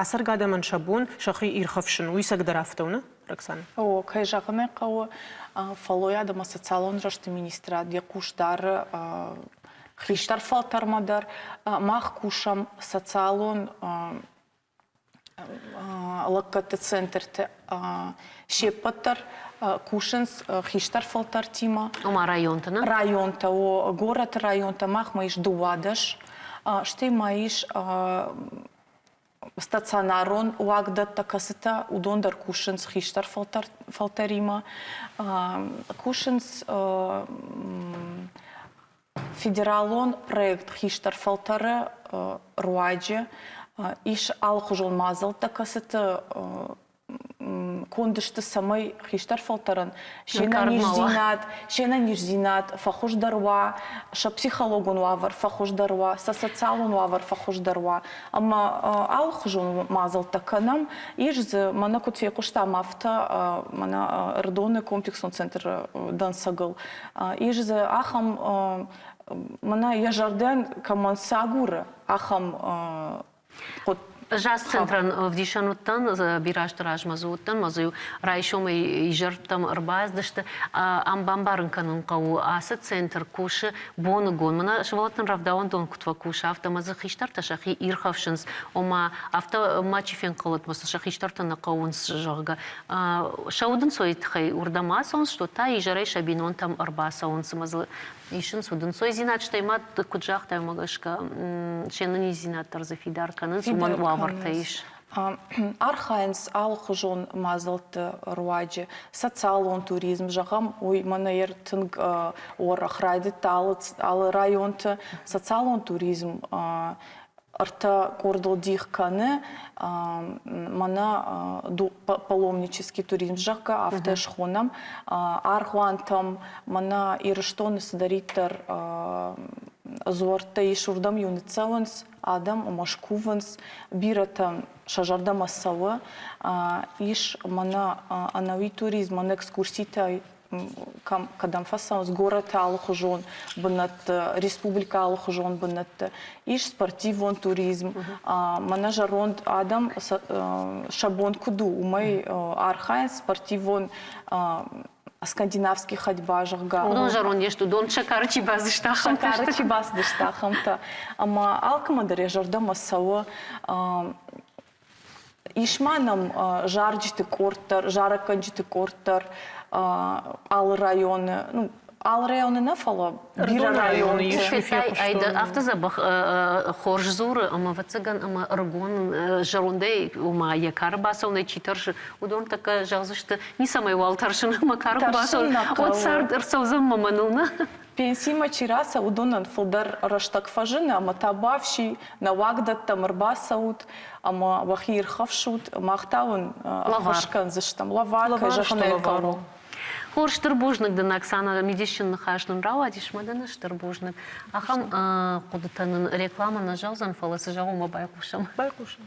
ацӕргӕ адӕмӕн сӕ бон сӕхи ирхӕфсын, уый цӕгдӕр афтӕ у, нӕ, Роксана? О, кӕй зӕгъын ӕй хъӕуы, фӕллойад ӕмӕ социалон рӕзты министрад йӕ хъус дары хистӕр фӕлтӕрмӕ дӕр. Мах кусӕм социалон лӕггӕдты центрты се ппӕт дӕр кусынц хистӕр фӕлтӕртимӕ. Ома районты, нӕ? Районтӕ, о, горӕты районтӕ махмӕ ис 12, стӕй ма ис стационарон уагдӕттӕ, кӕцытӕ уыдон дӕр кусынц хистӕр фӕлтӕримӕ. Кусынц Федералон проект хистӕр фӕлтӕры руаджы ис алыхуызон мадзӕлттӕ, кӕцыты конд сты, цӕмӕй хистӕр фӕлтӕрӕн се нӕниздзинад фӕхуыздӕр уа, сӕ психологон уавӕр фӕхуыздӕр уа, сӕ социалон уавӕр фӕхуыздӕр уа. Ӕмӕ алыхуызон мадзӕлттӕ кӕнӕм. Ис дзы, мӕнӕ куыд фехъуыстам, афтӕ мӕнӕ Ӕрыдоны комплексон центры дӕнцӕгыл Ис дзы ахӕм, мӕнӕ йӕ зӕрдӕ кӕмӕн цы агуры, ахӕм Ӕз ацы центрӕн ӕвдисӕн уыдтӕн, бирӕ азты размӕ дзы уыдтӕн, мӕ дзы райсомӕй изӕрттӕм ӕрбацыдысты. Ам бамбарын кӕнын хъӕуы, ацы центр кусы боныгон. Мӕнӕ сывӕллӕттӕн рӕвдауӕндон куыд фӕкусы, афтӕ ӕмӕ дзы хистӕртӕ сӕхи ирхӕфсынц. Ома, афтӕ мачи фенхъӕлӕд, ӕмӕ сӕ хистӕртӕ нӕ хъӕуынц, зӕгъгӕ. Сӕ удынцойы тыххӕй уырдӕм ацӕуынц, что та изӕрӕй сӕ бинонтӕм ӕрбацӕуынц ӕмӕ дзы исынц удынцойдзинад, стӕй ма, куыд загътай, уымӕ гӕсгӕ се нӕниздзинад дӕр дзы фидар кӕнынц, уымӕн уавӕртӕ ис. Архайынц алыхуызон мадзӕлтты руаджы. Социалон туризм, зӕгъӕм, уый мӕнӕ тынг уӕрӕх райдыдта алы районты. Социалон туризм ӕртӕ къордыл дих кӕны, мӕнӕ паломнический туризм, зӕгъгӕ, афтӕ схонӕм, аргъуантӕм, мӕнӕ Ирыстоны цыдӕриддӕр. Дзуӕрттӕ ис, уырдӕм-иу ныццӕуынц адӕм ӕмӕ скувынц. Бирӕтӕ сӕ зӕрдӕмӕ цӕуы. Ис мӕнӕ ӕнӕуи туризм, мӕнӕ экскурситӕ кӕдӕм фӕцӕуынц, горӕты алыхуызон бынӕтты, республикӕ алыхуызон бынӕтты. Ис спортивон туризм. Мӕнӕ зӕронд адӕм сӕ бон куыд у, уымӕй архайынц спортивон скандинавский ходьба, зӕгъгӕ. Уыдон зӕронд не сты, уыдон сӕкӕры чи бацыдысты, ахӕмтӕ. Сӕкӕры чи бацыдысты, ахӕмтӕ. Ӕмӕ алкӕмӕн дӕр йӕ зӕрдӕмӕ цӕуы. Ис ма нӕм зарджыты къорд дӕр, зарӕггӕнджыты къорд дӕр алы районы. Ну, алы районы нӕ, фӕлӕ бирӕ районы ис. Афтӕ дзӕбӕх хорз дзуры, ӕмӕ ӕвӕццӕгӕн, ӕмӕ ӕрыгон зӕрондӕй, ома йӕ кары бацӕуынӕй чи тӕрсы, уыдон тӕккӕ зӕгъдзысты, ницӕмӕй уал тӕрсын ӕмӕ кары куы бацӕуын, уӕд цард ӕрцӕудзӕн мӕ мӕныл, нӕ? Пенсимӕ чи рацӕуы, уыдонӕн фылдӕр рӕстӕг фӕзыны ӕмӕ та бафси, нӕ уагдӕттӕм ӕрбацӕут ӕмӕ уӕхи ирхӕфсут, мах та уын ӕххуыс кӕндзыстӕм. Лӕвар, кӕй зӕгъын ӕй хъӕуы. Хорз, стыр бузныг дын, Оксана, мидисджын ныхас нын рауадис, мӕ дын стыр бузныг. Ахӕм хъуыдытӕ нын реклама нӕ зӕгъдзӕн, фӕлӕ цы зӕгъон, уымӕ байхъусӕм. Байхъусӕм.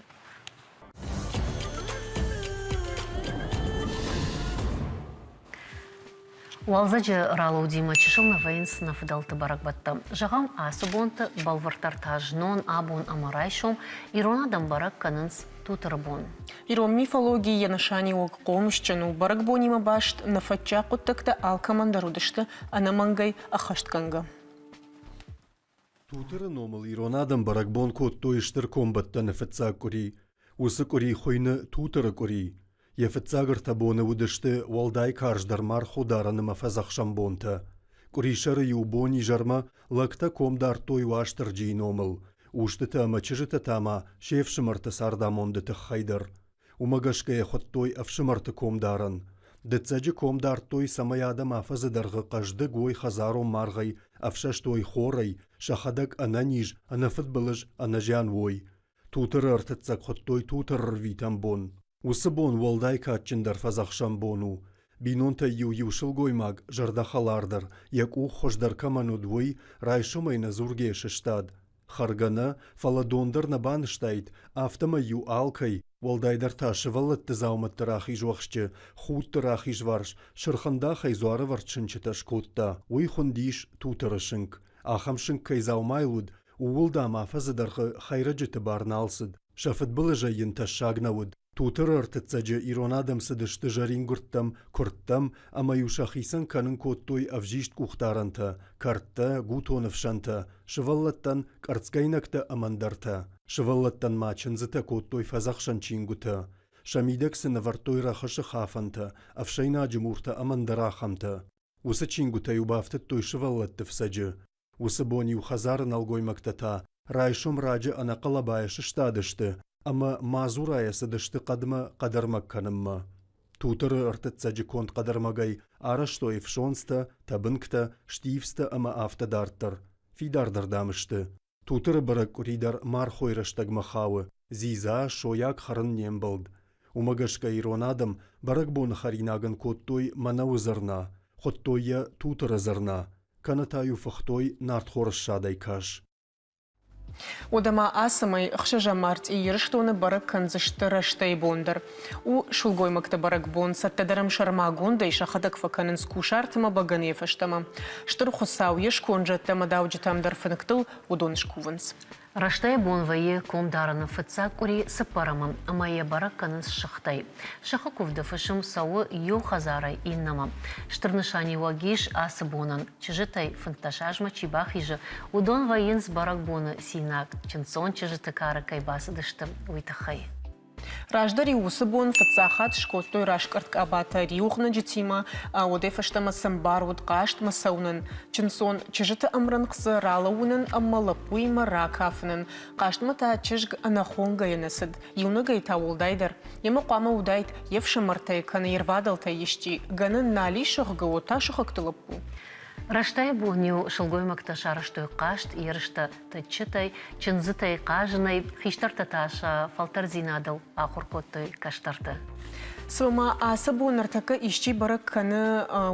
Уалдзӕджы ралӕудимӕ чысыл нӕ вӕййынц нӕ фыдӕлты бӕрӕгбӕттӕ. Зӕгъӕм, ацы бонты, бӕлвырддӕр та знон, абон ӕмӕ райсом ирон адӕм бӕрӕг кӕнынц Тутыры бон. Ирон мифологийы йӕ нысаниуӕг хъомысджын у. Бӕрӕгбонимӕ баст нӕфӕтчиаг хъуыддӕгтӕ алкӕмӕн дӕр уыдысты ӕнӕмӕнгӕй ӕххӕстгӕнгӕ. Тутыры номыл ирон адӕм бӕрӕгбон кодтой Стыр комбӕттӕны фыццаг къуыри. Уыцы къуыри хуыйны Тутыры къуыри. Йӕ фыццаг ӕртӕ боны уыдысты уӕлдай карздӕр марходарӕн ӕмӕ фӕдзӕхсӕн бонтӕ. Къуырисӕры-иу бон-изӕрмӕ лӕгтӕ ком дардтой Уастырджийы номыл, устытӕ ӕмӕ чызджытӕ та ма се фсымӕрты цардамонды тыххӕй дӕр. Уымӕ гӕсгӕ йӕ хуыдтой ӕфсымӕрты комдарӕн. Дыццӕджы ком дардтой, цӕмӕй адӕм афӕдзы дӕргъы хъӕздыг уой хӕдзарон маргъӕй, ӕфсӕст уой хорӕй, сӕхӕдӕг ӕнӕниз, ӕнӕфыдбылыз, ӕнӕзиан уой. Тутыры ӕртыццӕг хуыдтой Тутыры рвитӕн бон. Уыцы бон уӕлдай кадджындӕр фӕдзӕхсӕн бон у. Бинонтӕй-иу иу сылгоймаг, зӕрдӕхӕлардӕр, йӕ къух хуыздӕр кӕмӕн уыд, уый райсомӕй нӕдзургӕйӕ сыстад. Хӕргӕ нӕ, фӕлӕ дон дӕр нӕ банызтаид, афтӕмӕй-иу алкӕй, уӕлдайдӕр та сывӕллӕтты дзаумӕтты рахиз уӕхсчы, худты рахизварс, сырхӕндахӕй дзуарӕвӕрд сынчытӕ скодта. Уый хуындис Тутыры сынк. Ахӕм сынк кӕй дзаумайыл уыд, ууыл, дам, афӕдзы дӕргъы хӕйрӕджыты бар нал цыд. Сӕ фыдбылызӕй йын тӕссаг нӕ уыд. Тутыры ӕртыццӕджы ирон адӕм цыдысты зӕрингуырдтӕм, куырдтӕм ӕмӕ-иу сӕхицӕн кӕнын кодтой ӕвзист къухдарӕнтӕ, кӕрдтӕ, гутоны фсӕнтӕ, сывӕллӕттӕн къӕрцгӕйнӕгтӕ ӕмӕ ӕндӕртӕ. Сывӕллӕттӕн ма чындзытӕ кодтой фӕдзӕхсӕн чингуытӕ. Сӕ мидӕг сын ӕвӕрдтой рӕхысы хафӕнтӕ, ӕфсӕйнаджы муртӕ ӕмӕ ӕндӕр ахӕмтӕ. Уыцы чингуытӕ-иу бафтыдтой сывӕллӕтты фцӕджы. Уыцы бон-иу хӕдзары нӕлгоймӕгтӕ та райсом раджы ӕнӕхъӕлӕбайӕ сыстадысты ӕмӕ мадзурайӕ цыдысты хъӕдмӕ хъӕдӕрмӕг кӕнынмӕ. Тутыры ӕртыццӕджы конд хъӕдӕрмӕгӕй арӕзтой ӕфсондзтӕ, тӕбынгтӕ, стивстӕ ӕмӕ афтӕ дарддӕр. Фидардӕр, дам, сты. Тутыры бӕрӕг къуыри дӕр мархойы рӕстӕгмӕ хауы, дзидза, сойаг хӕрын не мбӕлд. Уымӕ гӕсгӕ ирон адӕм бӕрӕгбоны хӕринагӕн кодтой мӕнӕуы зӕрна, хуыдтой йӕ тутыры зӕрна, кӕнӕ та-иу фыхтой нартхоры ссадӕй кас. Уӕдӕ ма ацы мӕй ӕхсӕзӕм мартъи Ирыстоны бӕрӕг кӕндзысты Рӕстӕйы бон дӕр. У сылгоймӕгты бӕрӕгбон, цӕттӕ дӕр ӕм сӕрмагондӕй сӕхӕдӕг фӕкӕнынц кусарт ӕмӕ бӕгӕныйы фӕстӕмӕ. Стыр Хуыцау йе сконд зӕдтӕ ӕмӕ дауджытӕм дӕр фынгтыл уыдон скувынц. Рӕстӕйы бон вӕййы комдарыны фыццаг къуыри цыппӕрӕмы ӕмӕ йӕ бӕрӕг кӕнынц сыхтӕй. Сыхы куывды фысым цӕуы иу хӕдзарӕй иннӕмӕ. Стыр нысаниуӕг ис ацы бонӕн. Чызджытӕй 15 азмӕ чи бахизы, уыдон вӕййынц бӕрӕгбоны цинаг, чындздзон чызджыты кары кӕй бацыдысты, уый тыххӕй. Раздӕр-иу уыцы бон фыццаг хатт скодтой раскъӕрд къабатӕ риуыгънӕджытимӕ, уӕдӕй фӕстӕмӕ сын бар уыд хъазтмӕ цӕуынӕн, чындздзон чызджыты ӕмрӕнхъ дзы ралӕууынӕн ӕмӕ лӕппуимӕ ракафынӕн. Хъазтмӕ та чызг ӕнӕхонгӕйӕ нӕ цыд, иунӕгӕй та уӕлдайдӕр. Йемӕ хъуамӕ уыдаид йе фсымӕртӕй кӕнӕ йе рвадӕлтӕй исчи, гӕнӕн нал ис, зӕгъгӕ, уӕд та сыхӕгты лӕппу. Рӕстӕй бон-иу сылгоймӕгтӕ сарӕзтой хъазт, ерыстӕ тыччытӕй, чындзытӕй, хъазынӕй, хистӕртӕ та сӕ фӕлтӕрдзинадыл ахуыр кодтой кӕстӕрты. Цыма ацы бон ныртӕккӕ исчи бӕрӕг кӕны,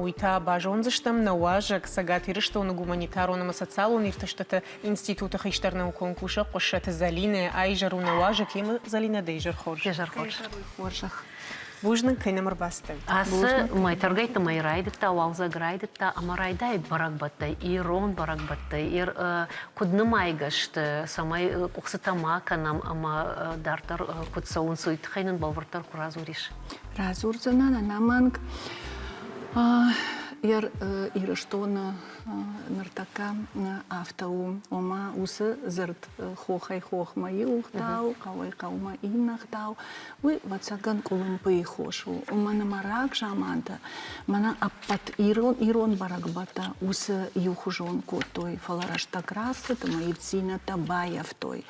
уый та базондзыстӕм нӕ уазӕг Цӕгат Ирыстоны гуманитарон ӕмӕ социалон иртӕстыты институты хистӕр наукон кусӕг Хъуыссӕты Зӕлинӕ. Айзӕр у нӕ уазӕг, емӕ Зӕлинӕ дӕ изӕр хорз. Изӕр хорз. Хорзӕх. Бузныг, кӕй нӕм ӕрбацыдтӕ. Ацы мӕй тӕргӕйтты мӕй райдыдта, уалдзӕг райдыдта ӕмӕ райдайы бӕрӕгбӕттӕй, ирон бӕрӕгбӕттӕй. Куыд нымайгӕ сты, цӕмӕй къуыхцытӕ ма кӕнӕм ӕмӕ дарддӕр куыд цӕуынц, уый тыххӕй нын бӕлвырддӕр куы радзурис. Радзурдзынӕн ӕнӕмӕнг. Ирыстоны ныртӕккӕ афтӕ у, ома уыцы дзырд хохӕй хохмӕ иу ӕгъдау, хъӕуӕй хъӕумӕ иннӕ ӕгъдау, Уый, ӕвӕццӕгӕн, къуылымпыйы хос у, уымӕн ӕмӕ рагзаманты мӕнӕ ӕппӕт ирон ирон бӕрӕгбӕттӕ уыцы иухуызон кодтой, фӕлӕ рӕстӕг рацыд ӕмӕ ивддзинӕдтӕ баййӕфтой.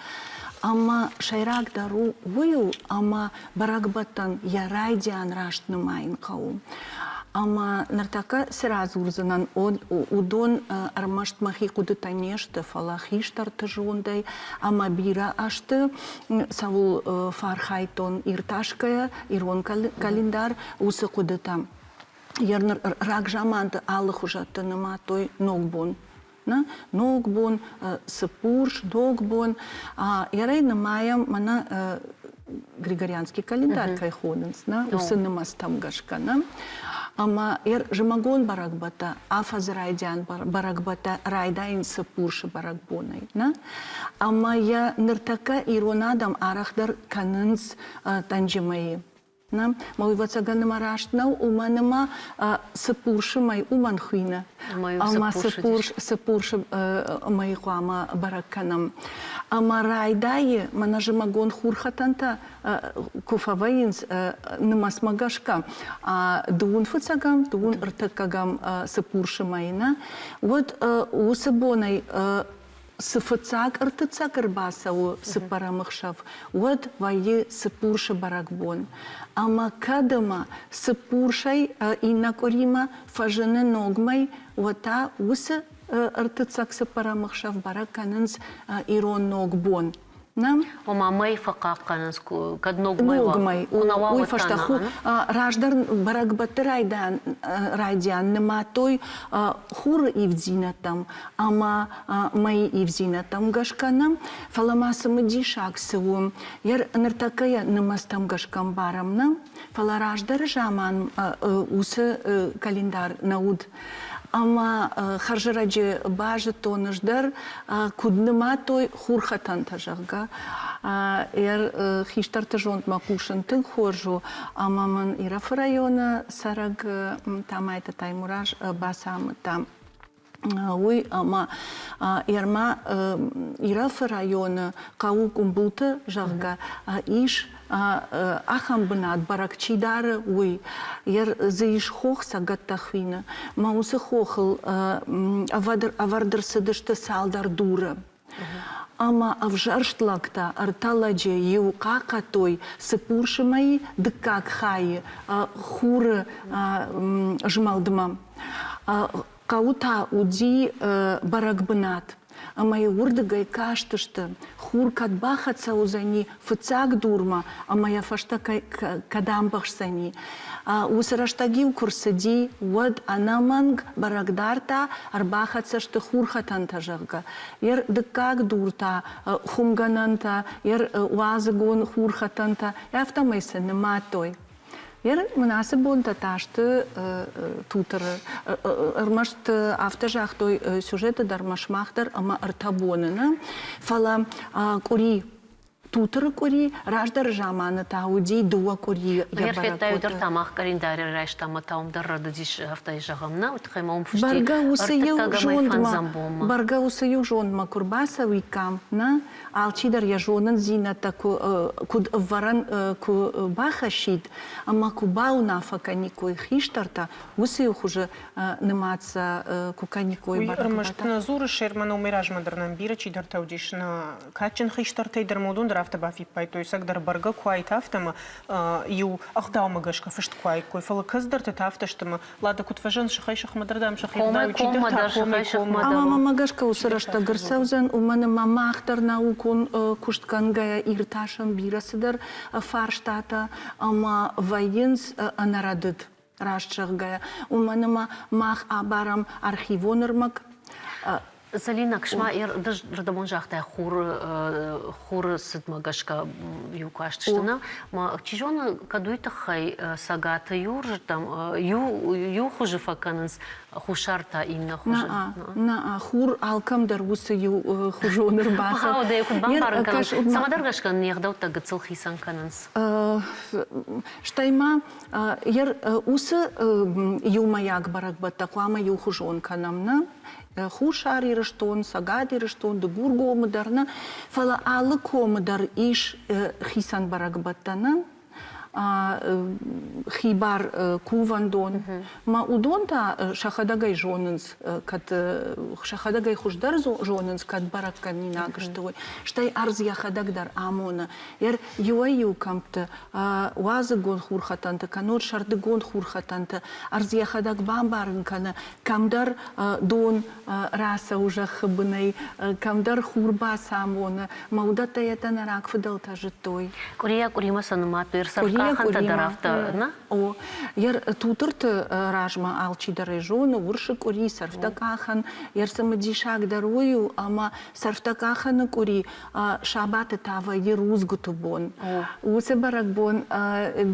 Ӕмӕ сӕйрагдӕр у уый у, ӕмӕ бӕрӕгбӕттӕн йӕ райдиан раст нымайын хъӕуы. Ӕмӕ ныртӕккӕ цы радзурдзынӕн, уыдон ӕрмӕст мӕхи хъуыдытӕ не сты, фӕлӕ хистӕрты зондӕй ӕмӕ бирӕ азты цӕуыл фӕархайдтон иртасгӕйӕ ирон календар, уыцы хъуыдытӕ. Рагзаманты алыхуызӕтты нымадтой Ногбон. Нӕ? Ногбон, Цыппурс, Ногбон. Йӕрӕй нымайӕм мӕнӕ Григорианский календарь кӕй хонынц, нӕ, уыцы нымӕцтӕм гӕсгӕ. Нӕ? Ӕмӕ зымӕгон бӕрӕгбӕттӕ, афӕдзы райдиан бӕрӕгбӕттӕ райдайынц Цыппурсы бӕрӕгбонӕй. Нӕ? Ӕмӕ йӕ ныртӕккӕ ирон адӕм арӕхдӕр кӕнынц тъӕнджы мӕйы. Нӕ, мӕ уый ӕвӕццӕгӕн ӕмӕ раст нӕу, уымӕн ӕмӕ Цыппурсы мӕй уымӕн хуины. Ӕмӕ Цыппурсы мӕй хъуамӕ бӕрӕг кӕнӕм. Ӕмӕ райдайы мӕнӕ зымӕгон хурхӕтӕнтӕ куы фӕвӕййынц нымӕцмӕ гӕсгӕ, дыууын фыццӕгӕм, дыууын ӕртыккӕгӕм Цыппурсы мӕй, нӕ, уӕд уыцы бонӕй цы фыццаг ӕртыццӕг ӕрбацӕуы цыппӕрӕм ӕхсӕв, уӕд вӕййы Цыппурсы бӕрӕгбон. Ӕмӕ кӕд ӕмӕ Цыппурсӕй иннӕ къуыримӕ фӕзыны ног мӕй, уӕд та уыцы ӕртыццӕг цыппӕрӕм ӕхсӕв бӕрӕг кӕнынц ирон Ногбон. Нӕ? Ома мӕй фӕхъахъхъӕнынц, кӕд ног мӕй уа. Ног мӕй. Уый фӕстӕ раздӕр бӕрӕгбӕтты райдиан нымадтой хуры ивддзинӕдтӕм ӕмӕ мӕйы ивдзинӕдтӕм гӕсгӕ нӕ, фӕлӕ ма цымыдисаг цы у, ныртӕккӕ йӕ нымӕцтӕм гӕсгӕ ӕмбарӕм нӕ, фӕлӕ раздӕры заман уыцы календар нӕ уыд. Ӕмӕ хӕрзӕрӕджы базыдтон ӕз дӕр, куыд нымадтой хурхӕтӕнтӕ, зӕгъгӕ. Хистӕрты зондмӕ хъусын тынг хорз у, ӕмӕ мын Ирӕфы районы цӕрӕг Тамайты Таймураз бацамыдта уый ӕмӕ Ерма Ирӕфы районы хъӕуы Къумбулты, зӕгъгӕ, ис ахӕм бынат, бӕрӕг чи дары, уый. Дзы ис хох цӕгӕттӕ хуины. Мӕ уыцы хохыл ӕвӕрд ӕрцыдысты цалдӕр дуры. Ӕмӕ ӕвзӕрст лӕгтӕ ӕртӕ лӕджы иу хъахъхъӕдтой Цыппурсы мӕйы дыккаг хайы хуры змӕлдмӕ. Хъӕуы та уыди бӕрӕг бынат, ӕмӕ йыл уырдыгӕй кастысты, хур кӕд бахӕццӕ уыдзӕни фыццаг дурмӕ ӕмӕ йӕ фӕстӕ кӕд амбӕхсдзӕни. Уыцы рӕстӕг-иу куы рцыди, уӕд ӕнӕмӕнг бӕрӕг дардта, ӕрбахӕццӕ сты хурхӕтӕнтӕ, зӕгъгӕ. Йе дыккаг дур та хуымгӕнӕнтӕ, йе уадзыгон хурхӕтӕнтӕ, афтӕмӕй сӕ нымадтой. Мын ацы бонтӕ та сты Тутыры. Ӕрмӕст афтӕ загътой сюжеты дӕр ма сымах дӕр ӕмӕ ӕртӕ боны нӕ, фӕлӕ къуыри Тутыры къуыри раздӕры заманы та уыди дыууӕ къуырийы йӕ бӕрӕг дӕр та мах къӕлиндари райстам ӕмӕ та уым дӕр рӕдыдис афтӕ зӕгъӕм нӕ уый тыххӕй ма уым фысти бӕргӕ уыцы иу зондмӕ бӕргӕ уыцы иу зондмӕ куы рбацӕуиккам нӕ алчидӕр йӕ зонындзинӕдтӕ куыд ӕвӕрӕн куы бахӕссид ӕмӕ куы бауынаффӕ кӕниккой хистӕртӕ, уыцы иу хуызы нымад сӕ куы кӕниккой. Уый ӕрмӕст нӕ дзуры Шерман, уымӕй размӕ дӕр нӕм бирӕ чидӕртӕ уыдис нӕ кадджын хистӕртӕй дӕр ма уыдон дӕр. афтӕ бафиппайдтой, цӕгдӕр бӕргӕ куы уаид афтӕ ӕмӕ иу ӕгъдаумӕ гӕсгӕ фыст куы уаиккой, фӕлӕ кӕцыдӕрты та афтӕ сты ӕмӕ Лада куыд фӕзӕн сыхӕй-сыхмӕ дӕр дам сӕхи ӕгъдау чидӕр та комӕй-коммӕ дӕр. Ӕмӕ мӕмӕ гӕсгӕ уыцы рӕстӕг ӕрцӕудзӕн, уымӕн ӕмӕ мах дӕр наукон куыст кӕнгӕйӕ иртасӕм бирӕ цыдӕр фарстатӕ ӕмӕ вӕййынц ӕнӕрӕдыд, раст зӕгъгӕйӕ, уымӕн ӕмӕ мах абарӕм архивон ӕрмӕг. Зӕлинӕ, ма рдӕбон загътай хуры цыдмӕ гӕсгӕ иу кастысты, нӕ? Ма чи зоны, кӕд уый тыххӕй Цӕгаты иуырдӕм иу хуызы фӕкӕнынц, Хуссар та иннӕ хуызы. Нӕ, хур алкӕм дӕр уыцы иу хуызон ӕрбацӕуы. Дӕ куыд бамбарын кӕнӕм, цӕмӕдӕр гӕсгӕ не гъдӕуттӕ гыццыл хицӕн кӕнынц. Стӕй ма уыцы иумӕйаг бӕрӕгбӕттӕ хъуамӕ иухуызон кӕнӕм, нӕ? Хуссар Ирыстон, Цӕгат Ирыстон, Дыгургомы дӕр нӕ, фӕлӕ алы комы дӕр ис хицӕн бӕрӕгбӕттӕ нӕ? Хибар кувӕндон. Ма уыдон та сӕхӕдӕгӕй зонынц, кӕд сӕхӕдӕгӕй хуыздӕр зонынц, кӕд бӕрӕггӕнинаг сты, уый. Стӕй ӕрдз йӕхӕдӕг дӕр амоны. Иуӕй-иу кӕмтты уадзыгон хурхӕтӕнты кӕннод сӕрдыгон хурхӕтӕнты ӕрдз йӕхӕдӕг бамбарын кӕны, кӕмдӕр дон рацӕуы зӕххы бынӕй, кӕмдӕр хур бацамоны. Мӕ уыдӕттӕ йӕ нӕ рагфыдӕлтӕ зыдтой. Къуырийӕ къуыримӕ сӕ нымадтой, ӕрцӕркъахӕнтӕ дӕр афтӕ, нӕ? О, йӕ тутырты размӕ алчидӕр ӕй зоны, уырсы къуыри, сӕрфтӕкъахӕн. Йӕ цымыдисаг дӕр уый у, ӕмӕ сӕрфтӕкъахӕны къуыри сабаты та вӕййы рудзгуыты бон. Уыцы бӕрӕгбон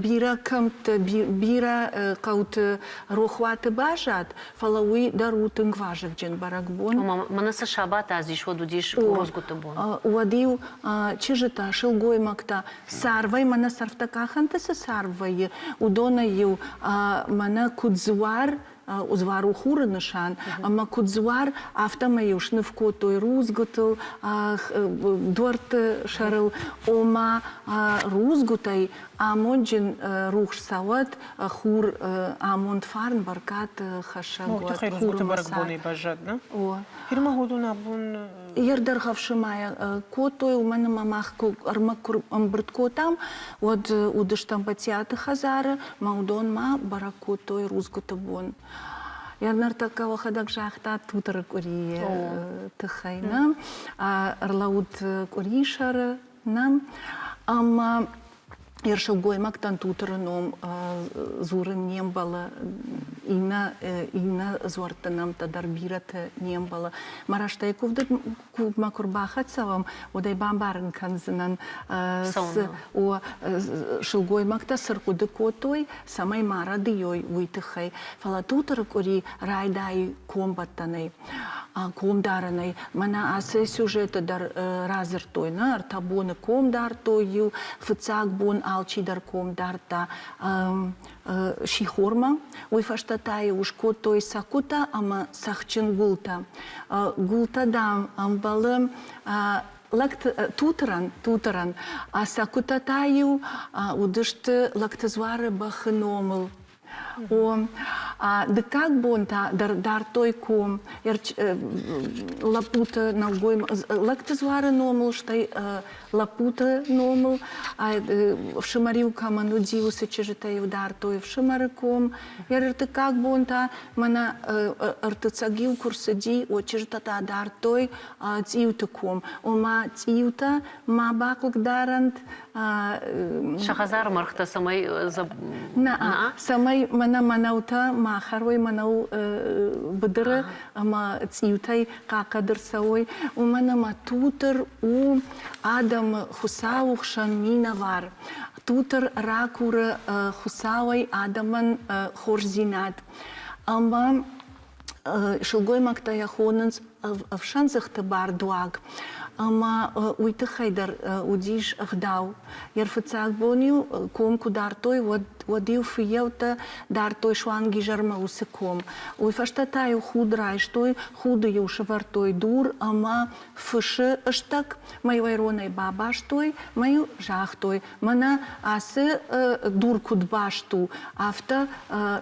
бирӕ кӕмтты, бирӕ хъӕуты рохуаты баззад, фӕлӕ уый дӕр у тынг вазыгджын бӕрӕгбон. Мӕнӕ цы сабат аз ис, уӕд уыдис рудзгуыты бон. Уӕд-иу чызджытӕ, сылгоймӕгтӕ царвӕй мӕнӕ сӕрфтӕкъахӕнты цы царв вӕййы, уыдонӕй-иу мӕнӕ куыд дзуар Узвар у хуры нысан, ӕмӕ куыд дзуар, афтӕмӕй-иу сныв кодтой рудзгуытыл, дуӕртты сӕрыл, ома рудзгуытӕй амонджын рухс цӕуӕд, хур амонд фарн бӕркад хӕссӕг уӕд. Хуры бӕрӕгбонӕй баззад, нӕ? О. Ирма уыдон абон Ердӕргъӕвсы ма кодтой, уымӕн ӕмӕ мах ӕрмӕг куы ӕмбырд кодтам, уӕд уыдыстӕм Батиаты хӕдзары, мӕ уыдон ма бӕрӕг кодтой рудзгуыты бон. Йӕ ныртӕккӕ уӕхӕдӕг загъта Тутыры къуырийы тыххӕй, нӕ? Ӕрлӕууыд къуырисӕры, нӕ? Ӕмӕ Йе сылгоймӕгтӕн Тутыры ном дзурын не мбӕлы, иннӕ, иннӕ дзуӕртты нӕмттӕ дӕр бирӕты не мбӕлы. Мӕ рӕстӕй куывдмӕ куы рбахӕццӕ уӕм, уӕд ӕй бамбарын кӕндзынӕн, о, сылгоймӕгтӕ цы рхъуыды кодтой, цӕмӕй ма рӕдийой, уый тыххӕй. Фӕлӕ Тутыры къуыри райдайы комбӕттӕнӕй. Комдарӕнӕй мӕнӕ ацы сюжеты дӕр радзырдтой, нӕ ӕртӕ боны ком дардтой иу, фыццаг бон алчидӕр ком дардта сихормӕ, уый фӕстӕ та-иу скодтой цӕкуытӕ ӕмӕ цӕхджын гуылтӕ. Гуылтӕ, дам, ӕмбӕлы лӕгты тутырӕн, тутырӕн, а цӕкуытӕ та-иу уыдысты лӕгты дзуары бӕхы номыл. О, дыккаг бон та дӕр дардтой ком лӕппуты нӕлгойм лӕгты дзуары номыл, стӕй лӕппуты номыл. Ӕфсымӕр-иу кӕмӕн уыди, уыцы чызджытӕ-иу дардтой ӕфсымӕры ком. Йӕ ӕртыккаг бон та мӕнӕ ӕртыццӕг-иу куы рцыди, уӕд чызджытӕ та дардтой цъиуты ком. Ома цъиутӕ ма бахъыгдарӕнт Сӕ хӕдзары мӕргътӕ цӕмӕй Нӕ, цӕмӕй мӕнӕ мӕнӕутӕ ма хӕрой мӕнӕу быдыры ӕмӕ цъиутӕй хъахъхъӕд ӕрцӕуой, уымӕн ӕмӕ Тутыр у адӕмы Хуыцауы хсӕн минӕвар. Тутыр ракуры Хуыцауӕй адӕмӕн хорздзинад. Ӕмӕ сылгоймӕгтӕ йӕ хонынц ӕфсӕндзыхты бардуаг ӕмӕ уый тыххӕй дӕр уыдис ӕгъдау. Йӕ фыццаг бон-иу ком куы дардтой, уӕд, уӕд-иу фыййӕуттӕ дардтой суанг изӕрмӕ уыцы ком. Уый фӕстӕ та-иу худ райстой, худы-иу сӕвӕрдтой дур ӕмӕ фысы стӕг, мӕ-иу ӕй бабастой, мӕ-иу загътой, мӕнӕ ацы дур куыд баст у, афтӕ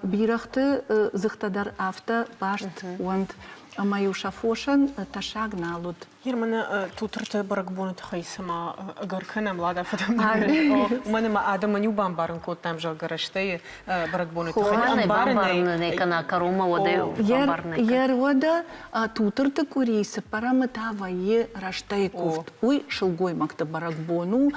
бирӕгъты дзыхтӕ дӕр афтӕ баст уӕнт. Ӕмӕ-иу сӕ фосӕн тӕссаг нал уыд. Германы Тутырты бӕрӕгбоны тыххӕй цыма ӕгӕр кӕнӕм, Лада фӕдӕм. Уымӕн ӕмӕ адӕмӕн иу бамбарын кодтам, зӕгъгӕ, рӕстӕй бӕрӕгбоны тыххӕй. Ӕмбарынӕй кӕнӕ кӕронмӕ уӕдӕ бамбарынӕй. Йӕ Тутырты къуыри цыппӕрӕмы та вӕййы рӕстӕй куывд. Уый сылгоймӕгты бӕрӕгбон у.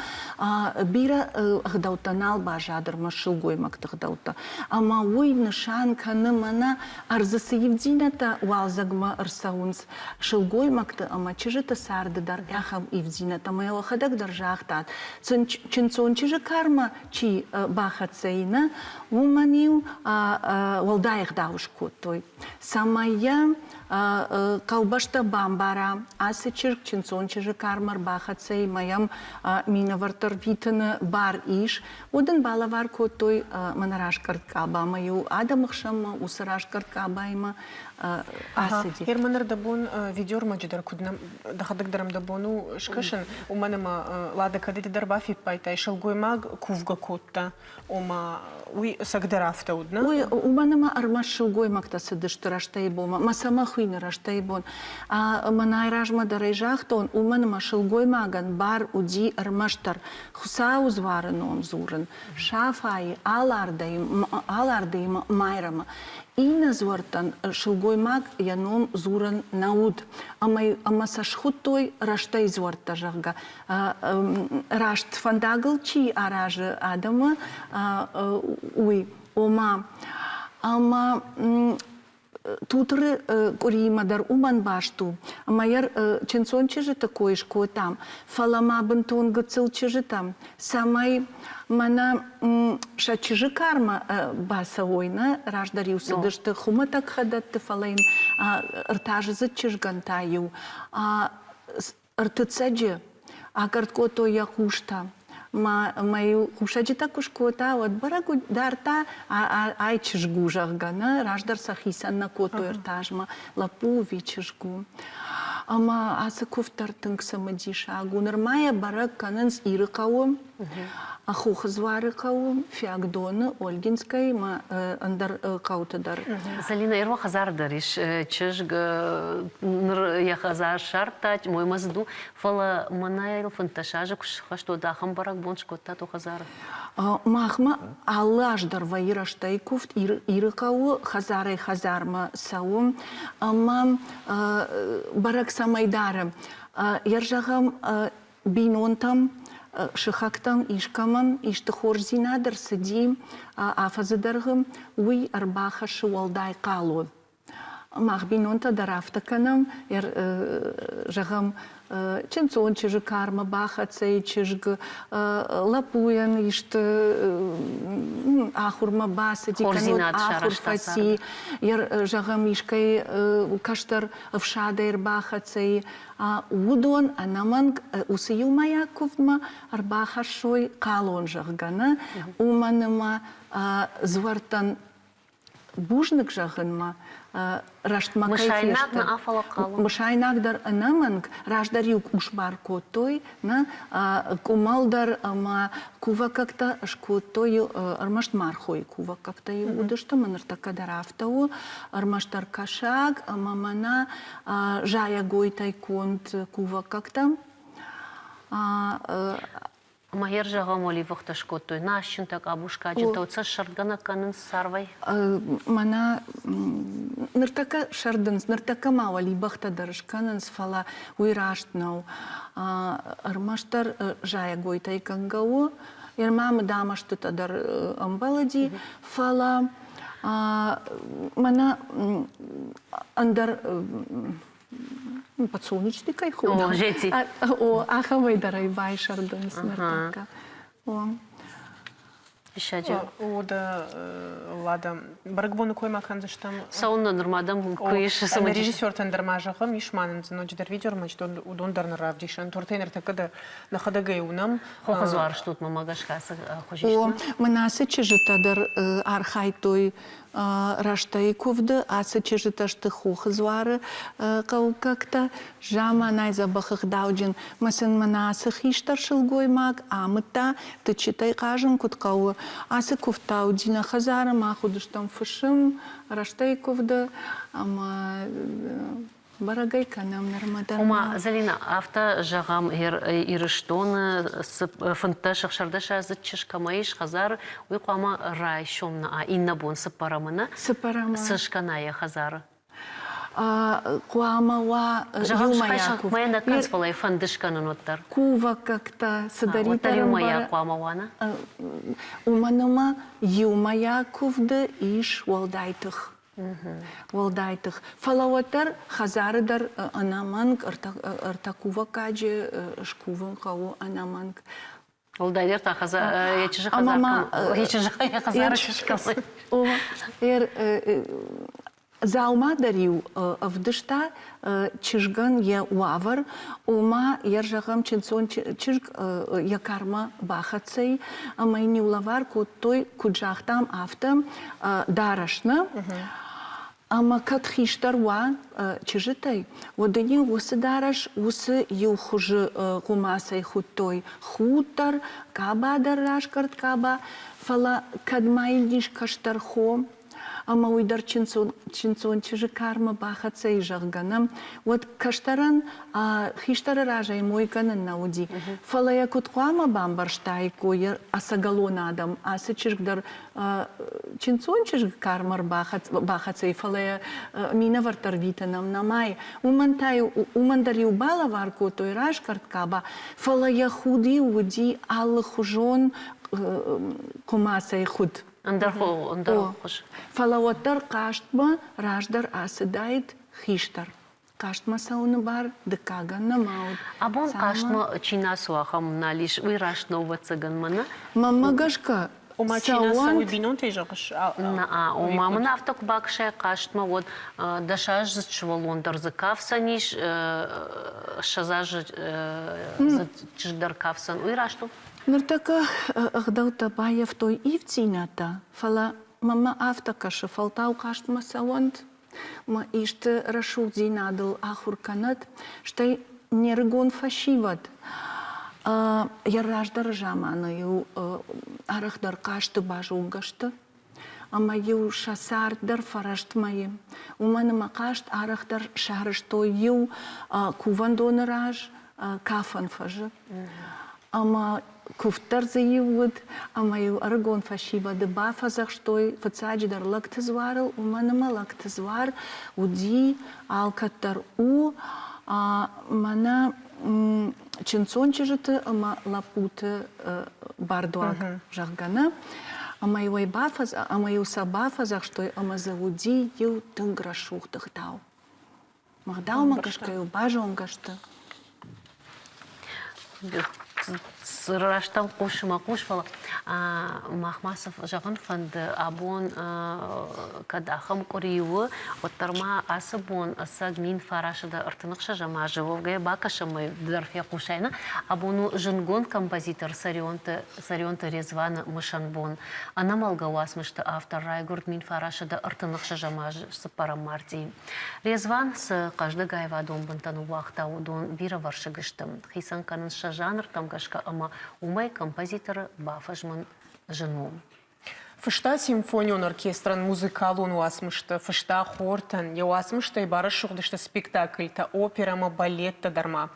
Бирӕ ӕгъдӕуттӕ нал баззад ӕрмӕст сылгоймӕгты ӕгъдӕуттӕ. Ӕмӕ уый нысан кӕны мӕнӕ ӕрдзы цы ивддзинӕдтӕ уалдзӕгмӕ ӕрцӕуынц, сылгоймӕгты ӕмӕ чызджыты царды дӕр ахӕм ивддзинӕдтӕ. Ӕмӕ йӕхӕдӕг дӕр загъта, чындздзон чызджы кармӕ чи бахӕццӕ и, нӕ, уымӕн-иу уӕлдай ӕгъдау скодтой, цӕмӕй йӕ хъӕубӕстӕ бамбара, ацы чызг чындздзон чызджы кармӕ ӕрбахӕццӕ и, мӕ йӕм минӕвӕрттӕ рвитыны бар ис, уӕд ын балӕвар кодтой мӕнӕ разкъӕртт къаба ӕмӕ-иу адӕмы хсӕнмӕ уыцы разкъӕртт къабаимӕ ацыди. Герман ӕрдӕбон видеоӕрмӕджы дӕр куыд нӕ дӕхӕдӕг дӕр ӕм дӕ бон у скӕсын, уымӕн ӕмӕ Лада кӕдӕй дӕр бафиппайдтай, сылгоймаг кувгӕ кодта, ома уый ӕцӕгдӕр афтӕ уыд, нӕ? Уый уымӕн ӕмӕ ӕрмӕст сылгоймӕгтӕ цыдысты рӕстӕй бонмӕ, мӕ цӕмӕ хуины рӕстӕй бон. Мӕнӕй размӕ дӕр ӕй загътон, уымӕн ӕмӕ сылгоймагӕн бар уыди ӕрмӕстдӕр Хуыцауы дзуары ном дзурын, Сафайы, Алардыйы Майрӕмы. Иннӕ дзуӕрттӕн сылгоймаг йӕ ном дзурӕн нӕ уыд, ӕмӕ сӕ схуыдтой рӕстӕй дзуӕрттӕ, зӕгъгӕ. Раст фӕндагыл чи аразы адӕмы, уый. Ома, ӕмӕ Тутыры къуыриимӕ дӕр уымӕн баст у, ӕмӕ йӕ чындздзон чызджыты кой скодтам, фӕлӕ ма бынтон гыццыл чызджытӕм, цӕмӕй мӕнӕ сӕ чызджы кармӕ бацӕуой, нӕ раздӕр-иу цыдысты хуымӕтӕг хӕдӕтты, фӕлӕ йын ӕртӕаздзыд чызгӕн та-иу ӕртыццӕджы акъӕртт кодтой йӕ хъустӕ. Мӕ-иу хъусӕджытӕ куы скодта, уӕд бӕрӕг дардта, ай чызг у, зӕгъгӕ, нӕ раздӕр сӕхицӕн нӕ кодтой ӕртазмӕ, лӕппу ӕви чызг у. Ӕмӕ ацы куывд дӕр тынг цымыдисаг у. Нырма йӕ бӕрӕг кӕнынц Ирыхъӕуы, Хохы дзуары хъӕуы, Фиагдоны, Ольгинскӕйы ӕмӕ ӕндӕр хъӕуты дӕр. Залина, ирон хӕдзар дӕр ис чызг ныр йӕ хӕдзар ссардта, моймӕдзыд у, фӕлӕ мӕнӕ йыл 15 азы куы схӕст, уӕд ахӕм бӕрӕгбон скодта то хӕдзары? Махмӕ алы аз дӕр вӕййы рӕстӕй куывд Ирыхъӕуы хӕдзарӕй хӕдзармӕ цӕуы ӕмӕ бӕрӕг цӕмӕй дары. Йӕ зӕгъӕм, бинонтӕм, сыхӕгтӕм искӕмӕн исты хорздзинад ӕрцыди афӕдзы дӕргъы, уый ӕрбахӕссы уӕлдай хъалон. Мах бинонтӕ дӕр афтӕ кӕнӕм, зӕгъӕм, чындздзон чызджы кармӕ бахӕццӕ и чызг, лӕппуйӕн исты ахуырмӕ бацыди, кӕннод ахуыр фӕци, зӕгъӕм, искӕй кӕстӕр ӕфсадӕй ӕрбахӕццӕ и, уыдон ӕнӕмӕнг уыцы иумӕйаг куывдмӕ ӕрбахӕссой хъалон, зӕгъгӕ, нӕ, уымӕн ӕмӕ дзуӕрттӕн бузныг зӕгъынмӕ рӕстмӕ кӕй фесты. Мысайнаг дӕр ӕнӕмӕнг раздӕр-иу къусбар кодтой, нӕ къуымӕл дӕр ӕмӕ кувӕггӕгтӕ скодтой ӕрмӕст мархойы кувӕггӕгтӕ-иу уыдысты, ӕмӕ ныртӕккӕ дӕр афтӕ у, ӕрмӕстдӕр кӕсаг ӕмӕ мӕнӕ зайӕгойтӕй конд кувӕггӕгтӕ. Мӕ зӕгъӕм, уӕливыхтӕ скодтой насджынтӕ, къабускаджынтӕ, уӕд сӕ сӕрдгӕнӕг кӕнынц царвӕй? Мӕнӕ ныртӕккӕ сӕрдынц, ныртӕккӕ ма уӕлибӕхтӕ дӕр скӕнынц, фӕлӕ уый раст нӕу. Ӕрмӕстдӕр зайӕгойтӕй кӕнгӕ у. Ӕрмӕ мыдамӕстытӕ дӕр ӕмбӕлыди, фӕлӕ мӕнӕ ӕндӕр подсолнечный кӕй хонӕм. О, ахӕмӕй дӕр ӕй байсӕрдынц ныртӕккӕ. О. Диссаджы. Уӕдӕ, Лада, бӕрӕгбоны кой ма кӕндзыстӕм. Цӕуылнӕ нырма дӕм куы ис Ӕмӕ режиссертӕн дӕр ма зӕгъӕм, ис ма нын дзы ноджыдӕр видеоӕрмӕджытӕ, уыдон дӕр нын равдисӕн. Тортӕй ныртӕккӕ дӕр нӕхӕдӕг ӕй уынӕм. Хохы дзуар стут мӕ гӕсгӕ ацы хуызисты. О, мӕн ацы чызджытӕ дӕр архайдтой. Рӕстӕй куывды ацы чызджытӕ сты Хохы дзуары хъӕуккӕгтӕ, заманай дзӕбӕх ӕгъдауджын. Мӕ сын мӕнӕ ацы хистӕр сылгоймаг амыдта, тыччытӕй хъазын куыд хъӕуы. Ацы куывд та уыди нӕ хӕдзары, мах уыдыстӕм фысым Рӕстӕй куывды ӕмӕ бӕрӕгӕй кӕнӕм нырмӕ дӕр. Ома, Зӕлинӕ, афтӕ зӕгъӕм, Ирыстоны 15-16 чызг кӕмӕ ис хӕдзары, уый хъуамӕ райсом нӕ, иннӕ бон цыппӕрӕмы нӕ, цыппӕрӕмы цы скӕна йӕ хӕдзары? Хъуамӕ уа иумӕйаг куывд. Мӕ нӕ кӕнц, фӕлӕ фӕнды скӕнын уӕддӕр. Кувӕггӕгтӕ, цыдӕриддӕр иумӕйаг хъуамӕ уа, нӕ? Уымӕн ӕмӕ иумӕйаг куывды ис уӕлдай тых. Уӕлдай тых. Фӕлӕ уӕддӕр хӕдзары дӕр ӕнӕмӕнг ӕртӕ кувӕггаджы скувын хъӕуы ӕнӕмӕнг. Уӕлдайдӕр та йӕ чызджы хӕдзар йӕ чызджы хӕдзары чызг Дзаума дӕр-иу ӕвдыста чызгӕн йӕ уавӕр, ома йӕ зӕгъӕм чындздзон чызг йӕ кармӕ бахӕццӕ и ӕмӕ йын-иу лӕвар кодтой, куыд загътам, афтӕ дарӕс нӕ. Ӕмӕ кӕд хистӕр уа чызджытӕй, уӕд ын-иу уыцы дарӕс уыцы иу хуызы хъуымацӕй хуыдтой худ дӕр, къаба дӕр разгӕрд къаба, фӕлӕ кӕд ма йын ис кӕстӕр хо, ӕмӕ уый дӕр чындздзон чызджы кармӕ бахӕццӕ и, зӕгъгӕ, нӕм, уӕд кӕстӕрӕн хистӕры разӕй мой кӕнын нӕ уыди. Фӕлӕ йӕ куыд хъуамӕ бамбӕрстаиккой йӕ ӕцӕгӕлон адӕм, ацы чызг дӕр чындздзон чызг кармӕ бахӕццӕ и, фӕлӕ йӕ минӕвӕрттӕ ӕрвитын ӕм нӕмай. Уымӕн та уымӕн дӕр-иу балӕвар кодтой разгӕрд къаба, фӕлӕ йӕ худ-иу уыди алыхуызон хъуымацӕй хуыд. Ӕндӕр хуыз. Фӕлӕ уӕддӕр хъазтмӕ раздӕр ацыдаид хистӕр. Хъазтмӕ цӕуыны бар дыккагӕн нӕма уыд. Абон хъазтмӕ чи нӕ цӕуы, ахӕм нал ис. Уый раст нӕу, ӕвӕццӕгӕн, мӕнӕ. Мӕнмӕ гӕсгӕ, Ома чи нӕ цӕуы, бинонтӕй зӕгъыс? Нӕ, ома мын афтӕ куы бакӕсай хъазтмӕ, уӕд дӕсаздзыд сывӕллон дӕр дзы кафдзӕн ис, ссӕдзаздзыд чызг дӕр кафдзӕн. Уый раст у? Ныртӕккӕ ӕгъдӕуттӕ баййӕфтой ивддзинӕдтӕ, фӕлӕ мӕнмӕ афтӕ кӕсы, фӕлтау хъазтмӕ цӕуӕнт, мӕ исты рӕсугъддзинадыл ахуыр кӕнӕд, стӕй не рыгон фӕсивӕд йӕ раздӕры заманы-иу арӕхдӕр хъазты базонгӕ сты ӕмӕ-иу сӕ цард дӕр фӕрӕстмӕ и. Уымӕн ӕмӕ хъазт арӕхдӕр сарӕзтой иу кувӕндоны раз кафӕн фӕзы. Ӕмӕ куывд дӕр дзы-иу уыд, ӕмӕ-иу ӕрыгон фӕсивӕды бафӕдзӕхстой фыццаджыдӕр лӕгты дзуарыл, уымӕн ӕмӕ лӕгты дзуар уыди, алкӕддӕр у, мӕнӕ чындздзон чызджыты ӕмӕ лӕппуты бардуаг, зӕгъгӕ, нӕ. Ӕмӕ-иу ӕй бафӕдз ӕмӕ-иу сӕ бафӕдзӕхстой ӕмӕ дзы уыди иу тынг рӕсугъд ӕгъдау. Ӕгъдаумӕ гӕсгӕ-иу базонгӕ сты. Рӕстӕм хъусы мӕ хъус, фӕлӕ мах ма цы зӕгъын фӕнды, абон кӕд ахӕм къуыри у, уӕддӕр ма ацы бон ӕцӕг 1936 азы уӕвгӕйӕ бакӕсӕм дӕр фехъусай нӕ. Абон у зындгонд композитор Цӕрионты, Цӕрионты Резваны мысӕн бон. Ӕнӕмӕлгӕ уацмысты автор райгуырд 1936 азы цыппӕрӕм мартъийы. Резван цы хъӕздыг аивадон бынтӕ ныууагъта, уыдон бирӕвӕрсыг сты. Хицӕн кӕнынц сӕ жанртӕм гӕсгӕ ӕмӕ уымӕй композиторы бафӕзмын зын у. Фыста симфонион оркестрӕн музыкалон уацмыстӕ, фыста хортӕн, йӕ уацмыстӕй барӕсугъд сты спектакльтӕ, оперӕ ӕмӕ балеттӕ дӕр ма.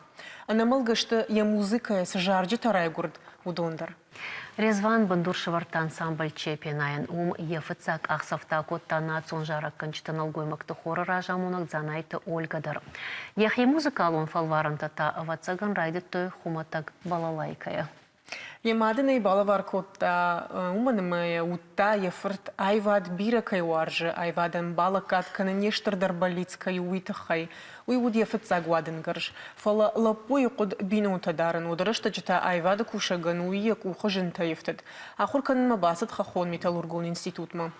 Ӕнӕмӕлгӕ сты, йӕ музыкӕйӕ цы зарджытӕ райгуырд, уыдон дӕр. Резван бындур сӕвӕрдта ансамбль Чепенайӕн. Уым йӕ фыццаг къахдзӕфтӕ акодта национ зарӕггӕнджыты нӕлгоймӕгты хоры разамонӕг Дзанайты Ольгӕ дӕр. Йӕхи музыкалон фӕлварӕнтӕ та, ӕвӕццӕгӕн, райдыдтой хуымӕтӕг балалайкӕйӕ. Йӕ мад ын ӕй балӕвар кодта, уымӕн ӕмӕ йӕ уыдта, йӕ фырт аивад бирӕ кӕй уарзы, аивадӕн балӕггад кӕнын не стырдӕр бӕллиц кӕй у, уый тыххӕй. Уый уыд йӕ фыццаг уадынгарз. Фӕлӕ лӕппуйы хъуыд бинонтӕ дарын, уыды рӕстӕджы та аивады кусӕгӕн уый йӕ къухы зынтӕй ӕфтыд. Ахуыр кӕнынмӕ бацыд хӕххон металлургон институтмӕ.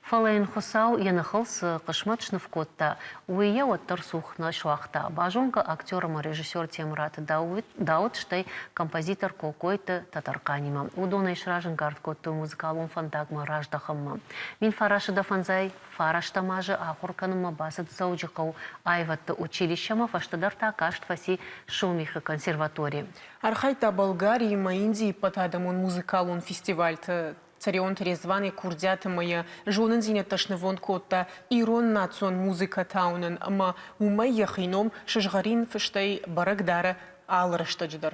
Фӕлӕ йын Хуыцау йӕ ныхыл цы хъысмӕт сныв кодта, уый йӕ уӕддӕр цух нӕ суагъта. Базонгӕ актер ӕмӕ режиссер Темыраты Дауыт, стӕй композитор Кокойты Тӕтӕрхъанимӕ. Уыдон ӕй сразӕнгард кодтой музыкалон фӕндагмӕ раздӕхынмӕ. 1905 фарӕстӕм азы ахуыр кӕнынмӕ бацыд Дзӕуджыхъӕуы аивӕдты училищемӕ, фӕстӕдӕр та каст фӕци Сомихы консерватори. Архайдта Болгарийы ӕмӕ Индийы ӕппӕтадӕмон музыкалон фестивальты. Цӕрион Резван йӕ курдиат ӕмӕ йӕ зонындзинӕдтӕ снывонд кодта ирон национ музыкӕ тауынӕн ӕмӕ уымӕй йӕхи ном сызгъӕрин фыстӕй бӕрӕг дары алы рӕстӕджы дӕр.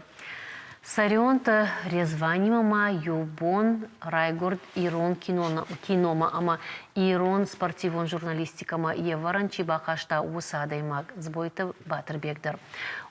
Цӕрионты Резванимӕ ма иу бон райгуырд ирон киномӕ ӕмӕ ирон спортивон журналистикӕмӕ йе вӕрӕн чи бахаста, уыцы адӕймаг Дзбойты Батырбег дӕр.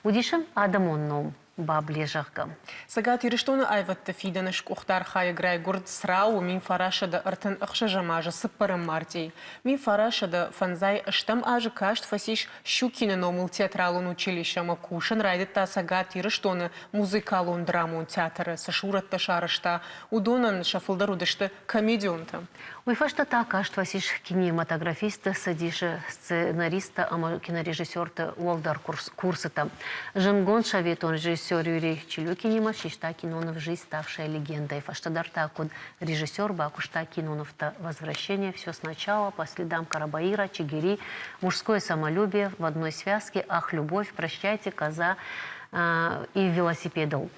Уыдис ын адӕмон ном Бабле, зӕгъгӕ. Цӕгат Ирыстоны аивӕдты фидӕны скъухдархайӕг райгуырд Црауы 1936 азы цыппӕрӕм мартъийы. 1958 азы каст фӕцис Щукины номыл театралон училищемӕ кусын райдыдта Цӕгат Ирыстоны музыкалон-драмон театры цы сурӕттӕ сарӕзта, уыдонӕн сӕ фылдӕр уыдысты комедионтӕ. Уый фӕстӕ та каст фӕцис кинематографистты цӕдисы сценаристтӕ ӕмӕ кинорежиссерты уӕлдӕр курсытӕ. Зындгонд советон режиссер Юрий Челюкинимӕ систа киноныв «Жизнь, ставшая легендой». Фӕстӕдӕр та куыд режиссер бакуыста кинонывтӕ «Возвращение», «Все сначала», «По следам Карабаира», «Чигири», «Мужское самолюбие», «В одной связке», «Ах, любовь», «Прощайте, коза» и «Велосипедов».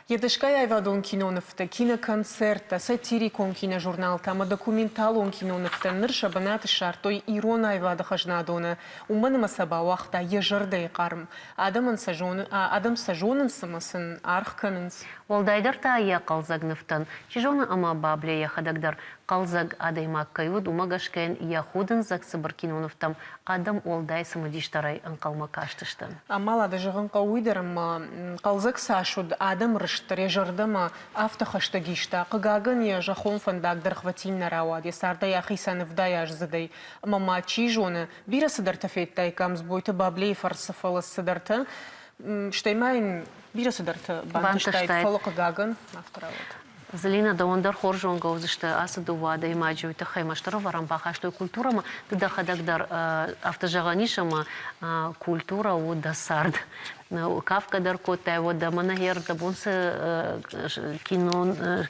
Едысгай аивадон кинонывтӕ, киноконцерттӕ, сатирикон киножурналтӕ ӕмӕ документалон кинонывтӕ ныр сӕ бынат ссардтой ирон аивады хӕзнадоны, уымӕн ӕмӕ сӕ бауагъта йӕ зӕрдӕйы хъарм. Адӕмӕн сӕ зоны, адӕм сӕ зонынц ӕмӕ сын аргъ кӕнынц. Уӕлдайдӕр та йӕ хъӕлдзӕг нывтӕн. Чи зоны, ӕмӕ Бабле йӕхӕдӕг дӕр хъӕлдзӕг адӕймаг кӕй уыд, уымӕ гӕсгӕ йын йӕ худындзӕг цыбыр кинонывтӕм адӕм уӕлдай цымыдисдӕрӕй ӕнхъӕлмӕ кастысты. Амалады зӕгъын хъӕуы уый дӕр, ӕмӕ хъӕлдзӕг цас уыд, адӕмы рыст дӕр йӕ зӕрдӕмӕ афтӕ хӕстӕг иста. Хъыгагӕн, йӕ зӕххон фӕндаг дӕргъвӕтин нӕ рауад, йӕ цардӕй ахицӕн ӕвдайаздзыдӕй. Ӕмӕ ма, чи зоны, бирӕ цыдӕртӕ федтаиккам Дзбойты Баблейы фӕрцы, фӕлӕ цыдӕртӕ, стӕй ма йын бирӕ цыдӕртӕ бантыстаид, фӕлӕ хъыгагӕн, афтӕ рауад. Зӕлинӕ, дӕуӕн дӕр хорз зонгӕ уыдзысты ацы дыууӕ адӕймаджы, уый тыххӕй ма стыр ӕвӕрӕн бахастой культурӕмӕ. Ды дӕхӕдӕг дӕр афтӕ зӕгъӕн ис, ӕмӕ культурӕ у дӕ цард. Кафгӕ дӕр кодтай, уӕдӕ мӕнӕ гъер дӕ бон цы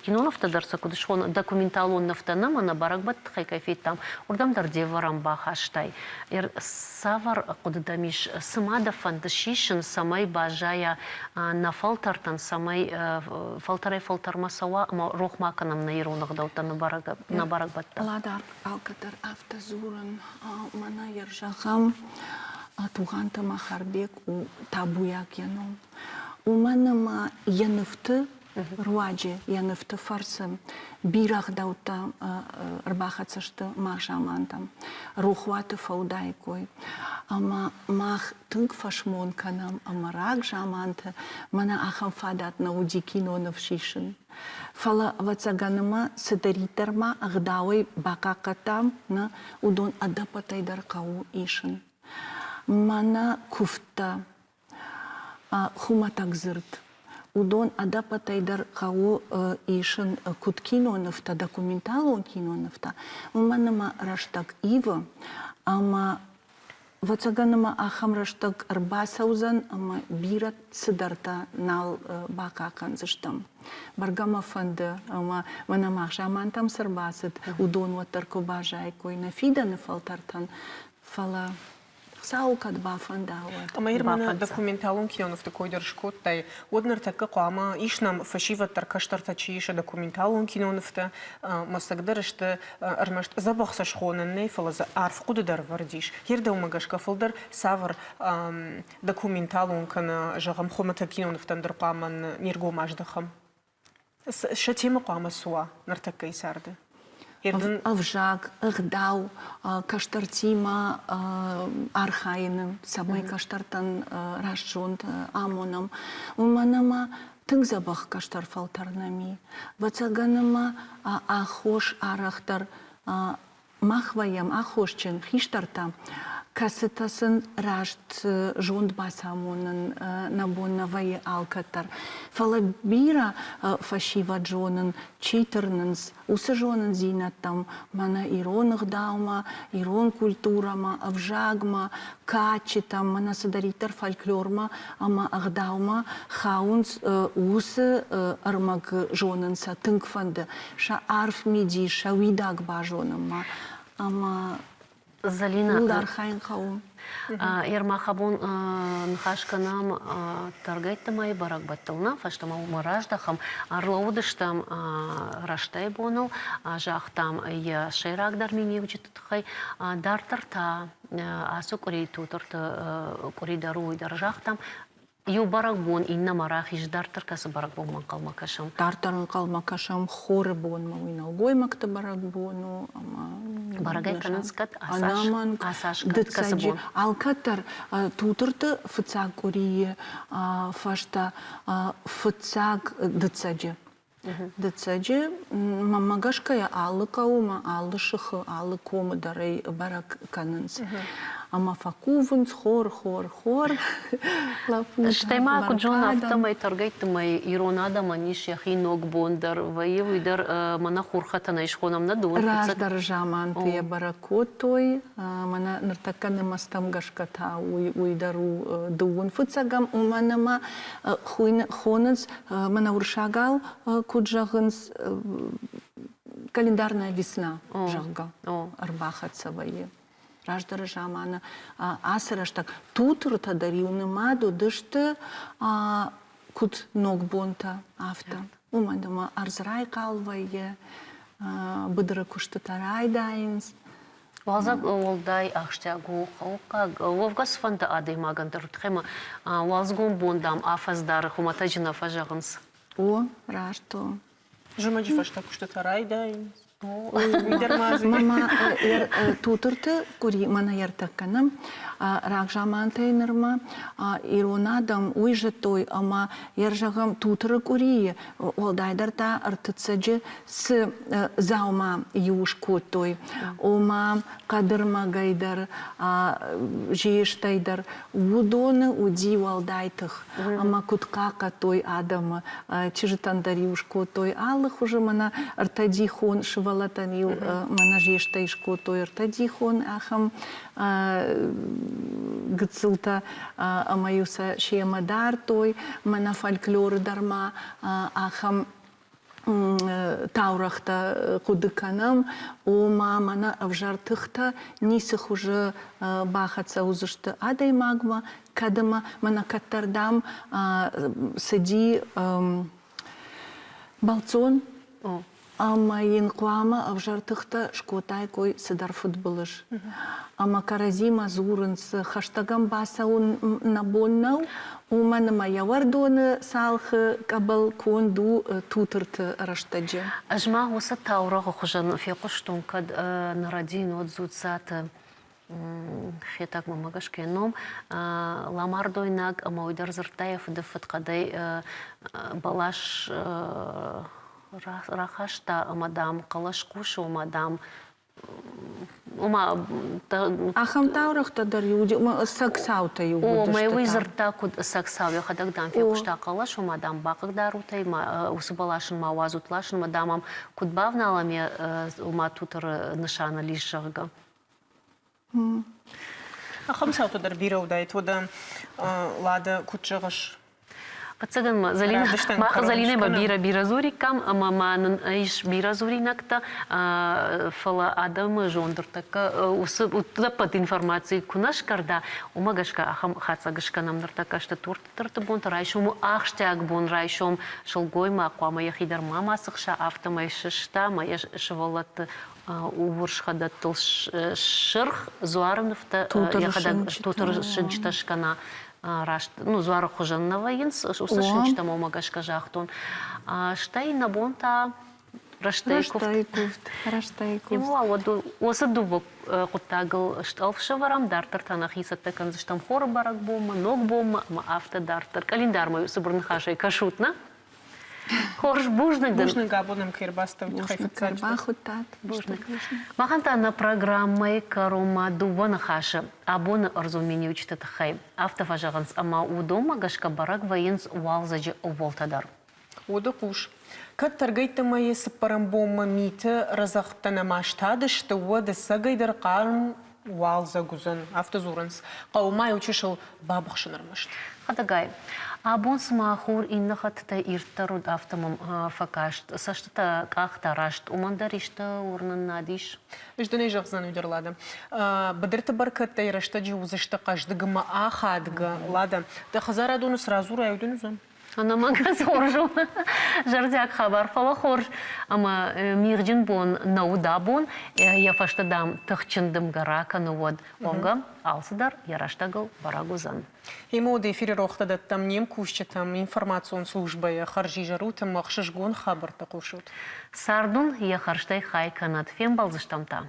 кинонывтӕ дӕр сӕ куыд схонӕм, документалон нывтӕ нӕ мӕнӕ бӕрӕгбӕтты тыххӕй кӕй федтам, уырдӕм дӕр де вӕрӕн бахастай. Цавӕр хъуыды дӕм ис, цы ма дӕ фӕнды сисын, цӕмӕй баззайа нӕ фӕлтӕртӕн, цӕмӕй фӕлтӕрӕй-фӕлтӕрмӕ цӕуа ӕмӕ рох ма кӕнӕм нӕ ирон ӕгъдӕуттӕ, нӕ бӕрӕгбӕттӕ? Ладар алкӕддӕр афтӕ дзурын, мӕнӕ йӕ зӕгъӕм, Тугъанты Махарбег у табуйаг йӕ ном. Уымӕн ӕмӕ йӕ нывты руаджы, йӕ нывты фӕрцы бирӕ ӕгъдӕуттӕ ӕрбахӕццӕ сты мах замантӕм, рохуаты фӕуыдаиккой. Ӕмӕ мах тынг фӕсмон кӕнӕм ӕмӕ рагзаманты мӕнӕ ахӕм фадат нӕ уыди киноныв сисын. Фӕлӕ, ӕвӕццӕгӕн, ӕмӕ цыдӕриддӕр ма ӕгъдауӕй бахъахъхъӕдтам, нӕ, уыдон ӕдӕппӕтӕй дӕр хъӕуы исын. Мӕнӕ куывдтӕ, хуымӕтӕг дзырд. Уыдон ӕдӕппӕтӕй дӕр хъӕуы исын куыд кинонывтӕ, документалон кинонывтӕ, уымӕн ӕмӕ рӕстӕг ивы ӕмӕ ӕвӕццӕгӕн ӕмӕ ахӕм рӕстӕг ӕрбацӕудзӕн ӕмӕ бирӕ цыдӕртӕ нал бахъахъхъӕндзыстӕм. Бӕргӕ мӕ фӕнды, ӕмӕ мӕнӕ мах замантӕм цы рбацыд, уыдон уӕддӕр куы баззаиккой нӕ фидӕны фӕлтӕртӕн, фӕлӕ Хуыцауы кӕд бафӕнда, уӕд. Ӕмӕ Ирманы документалон кинонывты кой дӕр скодтай, уӕд ныртӕккӕ хъуамӕ ис нӕм фӕсивӕд дӕр, кӕстӕртӕ чи исы документалон кинонывтӕ, ӕмӕ цӕгдӕр сты ӕрмӕст дзӕбӕх сӕ схонӕн нӕй, фӕлӕ дзы арф хъуыды дӕр ӕвӕрд ис. Йе рдӕумӕ гӕсгӕ фылдӕр цавӕр документалон кӕнӕ, зӕгъӕм, хуымӕтӕг кинонывтӕн дӕр хъуамӕ не ргом аздӕхӕм? Сӕ темӕ хъуамӕ цы уа ныртӕккӕйы царды? Ӕвзаг, ӕгъдау, кӕстӕртимӕ архайыны, цӕмӕй кӕстӕртӕн раст зонд амонӕм. Уымӕн ӕмӕ тынг дзӕбӕх кӕстӕр фӕлтӕр нӕм и. Ӕвӕццӕгӕн ӕмӕ аххос арӕхдӕр мах вӕййӕм аххосджын хистӕртӕ. кӕцытӕ сын раст зонд бацамонын нӕ бон нӕ вӕййы алкӕддӕр. Фӕлӕ бирӕ фӕсивӕд зонын, чи тырнынц, уыцы зонындзинӕдтӕм, мӕнӕ ирон ӕгъдаумӕ, ирон культурӕмӕ, ӕвзагмӕ, кадджытӕм, мӕнӕ цыдӕриддӕр фольклормӕ ӕмӕ ӕгъдаумӕ хауынц, уыцы ӕрмӕг зонын сӕ тынг фӕнды, сӕ арф мидис, сӕ уидаг базонынмӕ. Ӕмӕ Залина, ууыл архайын хъӕуы. Ермах абон ныхас кӕнӕм тӕргӕйтты мӕйы бӕрӕгбӕттыл нӕ, фӕстӕмӕ уымӕ раздӕхӕм. Ӕрлӕууыдыстӕм рӕстӕй боныл, загътам йӕ сӕйрагдӕр миниуджыты тыххӕй. Дарддӕр та ацы къуыри Тутырты къуыри дӕр уый дӕр загътам. Иу бӕрӕгбон иннӕмӕ рахиз, дарддӕр кӕцы бӕрӕгбонмӕ ӕнхъӕлмӕ кӕсӕм? Дарддӕр ӕнхъӕлмӕ кӕсӕм хоры бонмӕ, уый нӕлгоймӕгты бӕрӕгбон у ӕмӕ Бӕрӕгӕй кӕнынц кӕд ӕнӕмӕнг асас кӕд кӕцы бон? Алкӕддӕр Тутырты фыццаг къуырийы фӕстӕ фыццаг дыццӕджы. Дыццӕджы, мӕнмӕ гӕсгӕ, алы хъӕуы ӕмӕ алы сыхы, алы комы дӕр ӕй бӕрӕг кӕнынц. Ӕмӕ фӕкувынц хор, хор, хор. Лӕппутӕ, Стӕй ма куыд зонын, афтӕмӕй тӕргӕйтты мӕй ирон адӕмӕн ис йӕхи ног бон дӕр вӕййы, уый дӕр мӕнӕ хурхӕтӕнӕй схонӕм нӕ дыууын фыццаг. Раздӕры заманты йӕ бӕрӕг кодтой, мӕнӕ ныртӕккӕ нымӕцтӕм гӕсгӕ та уый дӕр у дыууын фыццӕгӕм, уымӕн ӕмӕ хонынц мӕнӕ уырыссагау куыд зӕгъынц, календарная весна, зӕгъгӕ, ӕрбахӕццӕ вӕййы. Раздӕры заманы ацы рӕстӕг тутыртӕ дӕр-иу нымад уыдысты куыд ногбонтӕ, афтӕ. Уымӕн ӕмӕ ӕрдз райхъал вӕййы, быдыры куыстытӕ райдайынц. Уалдзӕг уӕлдай ахсджиаг у хъӕуккаг. Уӕвгӕ цыфӕнды адӕймагӕн дӕр уыдхӕмӕ уалдзыгон бон, дам, афӕдз дӕр хуымӕтӕджы нӕ фӕзӕгъынц. О, раст у. Зымӕджы фӕстӕ куыстытӕ райдайынц. Мама Тутырты къуыри мӕнӕ ӕртӕккӕ нӕм рагзамантӕй нырмӕ ирон адӕм уый зыдтой ӕмӕ йӕ зӕгъӕм Тутыры къуырийы, уӕлдайдӕр та ӕртыццӕджы цы дзаума иу скодтой, ома хъӕдырмӕгӕй дӕр, зестӕй дӕр, уыдоны уыди уӕлдай тых. Ӕмӕ куыд хъахъхъӕдтой адӕмы, чызджытӕн дӕр-иу скодтой алы хуызы мӕнӕ ӕртӕдихон, сывӕллӕттӕн-иу мӕнӕ зестӕй скодтой ӕртӕдихон ахӕм гыццылтӕ ӕмӕ-иу сӕ семӕ дардтой, мӕнӕ фольклоры дӕр ма ахӕм таурӕгътӕ хъуыды кӕнӕм, ома мӕнӕ ӕвзӕр тыхтӕ ницы хуызы бахӕццӕ уыдзысты адӕймагмӕ, кӕд ӕмӕ мӕнӕ кӕддӕр, дам, цыди бӕлццон ӕмӕ йын хъуамӕ ӕвзӕр тыхтӕ скодтаиккой цыдӕр фыдбылыз. Ӕмӕ кӕрӕдзимӕ дзурынц, хӕстӕгӕн бацӕуын нӕ бон нӕу, уымӕн ӕмӕ йӕ уӕрдоны цалхы къӕбӕл конд у тутырты рӕстӕджы. Ӕз ма уыцы таурӕгъы хуызӕн фехъуыстон, кӕд Нурадин уӕд Дзуццаты Хетӕгмӕ гӕсгӕ ном ламардойнаг ӕмӕ уый дӕр дзырдта йӕ фыды фыдхъӕдӕй бӕлас рахаста ӕмӕ, дам, хъӕлӕс хъусы, ома, дам, ома Ахӕм таурӕгътӕ дӕр иу ӕцӕг цаутӕ-иу уыдысты. Омӕ уый дзырдта, куыд ӕцӕг цау, йӕхӕдӕг, дам, фехъуыста хъӕлӕс, ома, дам, бахъыгдарут ӕй, уыцы бӕлас ын ма уадзут ласынмӕ, дам, ӕм куыд бавналӕм йӕ, ома, тутыры нысаныл ис, зӕгъгӕ. Ахӕм цаутӕ дӕр бирӕ уыдаид. Уӕдӕ, Лада, куыд зӕгъыс? Ӕвӕццӕгӕн ма Залинӕ, мах Залинӕмӕ бирӕ-бирӕ дзуриккам, ӕмӕ ма нын ис бирӕ дзуринӕгтӕ, фӕлӕ адӕмы зонд ныртӕккӕ уыцы ӕппӕт информаци куы нӕ скӕрда, уымӕ гӕсгӕ ахӕм хатдзӕг скӕнӕм ныртӕккӕ сты Тутырты бонты райсом у ахсджиаг бон райсом сылгоймаг хъуамӕ йӕхи дӕр ма мацыхса, афтӕмӕй сыста ӕмӕ йӕ сывӕллӕтты урс хӕдӕттыл сырх дзуары нывтӕ йӕхӕдӕг тутыры сынчытӕ скӕна раст ну дзуары хуызӕн нӕ вӕййынц уыцы сынчытӕ уымӕ гӕсгӕ загътон стӕй нӕ бон та рӕстӕй куывд рӕстӕй куывд уӕд уыцы дыууӕ хъуыддагыл стъӕлф сӕвӕрӕм дарддӕр та нӕхи цӕттӕ кӕндзыстӕм хоры бӕрӕгбонмӕ ног бонмӕ ӕмӕ афтӕ дарддӕр къӕлиндармӕ цыбыр ныхасӕй кӕсут нӕ. Хорз, бузныг дын. Бузныг, абон ӕм кӕй ӕрбацыдтӕ, тыххӕй фыццаджыдӕр. Бахуыдтат. Бузныг. Махӕн та нӕ программӕйы кӕронмӕ дыууӕ ныхасы абоны ӕрдзон миниуджыты тыххӕй. Афтӕ фӕзӕгъынц, ӕмӕ уыдонмӕ гӕсгӕ бӕрӕг вӕййынц уалдзӕджы ӕууӕлтӕ дӕр. Уды хъус. Кӕд тӕргӕйтты мӕйы цыппӕрӕм бонмӕ миты рӕдзӕгъдтӕ нӕма стадысты, уӕд ӕцӕгӕйдӕр хъарм уалдзӕг уыдзӕн, афтӕ дзурынц. Хъӕуы ма иу чысыл бабыхсын ӕрмӕст. Хӕдӕгай, абон цыма хур иннӕ хӕттытӕй ирддӕр уыд, афтӕ мӕм фӕкаст. Цӕстытӕ къӕхтӕ раст, уымӕн дӕр исты уырнынад ис? Ӕз дын ӕй зӕгъдзӕн уый дӕр, Лада. Быдырты бӕркӕдтӕй рӕстӕджы уыдзысты хъӕздыг ӕмӕ ахадгӕ, Лада. Дӕ хӕдзарадоны цы радзурай, уый дын уыдзӕн? Ӕнӕмӕнг хорз у зӕрдиаг хабар, фӕлӕ хорз ӕмӕ мигъджын бон нӕ уыд абон, йӕ фӕстӕ, дам, тыхджын дымгӕ ракӕны, уӕд уӕвгӕ алцыдӕр йӕ рӕстӕгыл бӕрӕг уыдзӕн. Ӕмӕ эфиры рохтӕ дӕттӕм не мкусджытӕм информацион службӕйы хӕрзизӕрут ӕмӕ ӕхсызгон хабӕрттӕ хъусут. Цард уын йӕ хӕрзтӕй хай кӕнӕд. Фембӕлдзыстӕм та.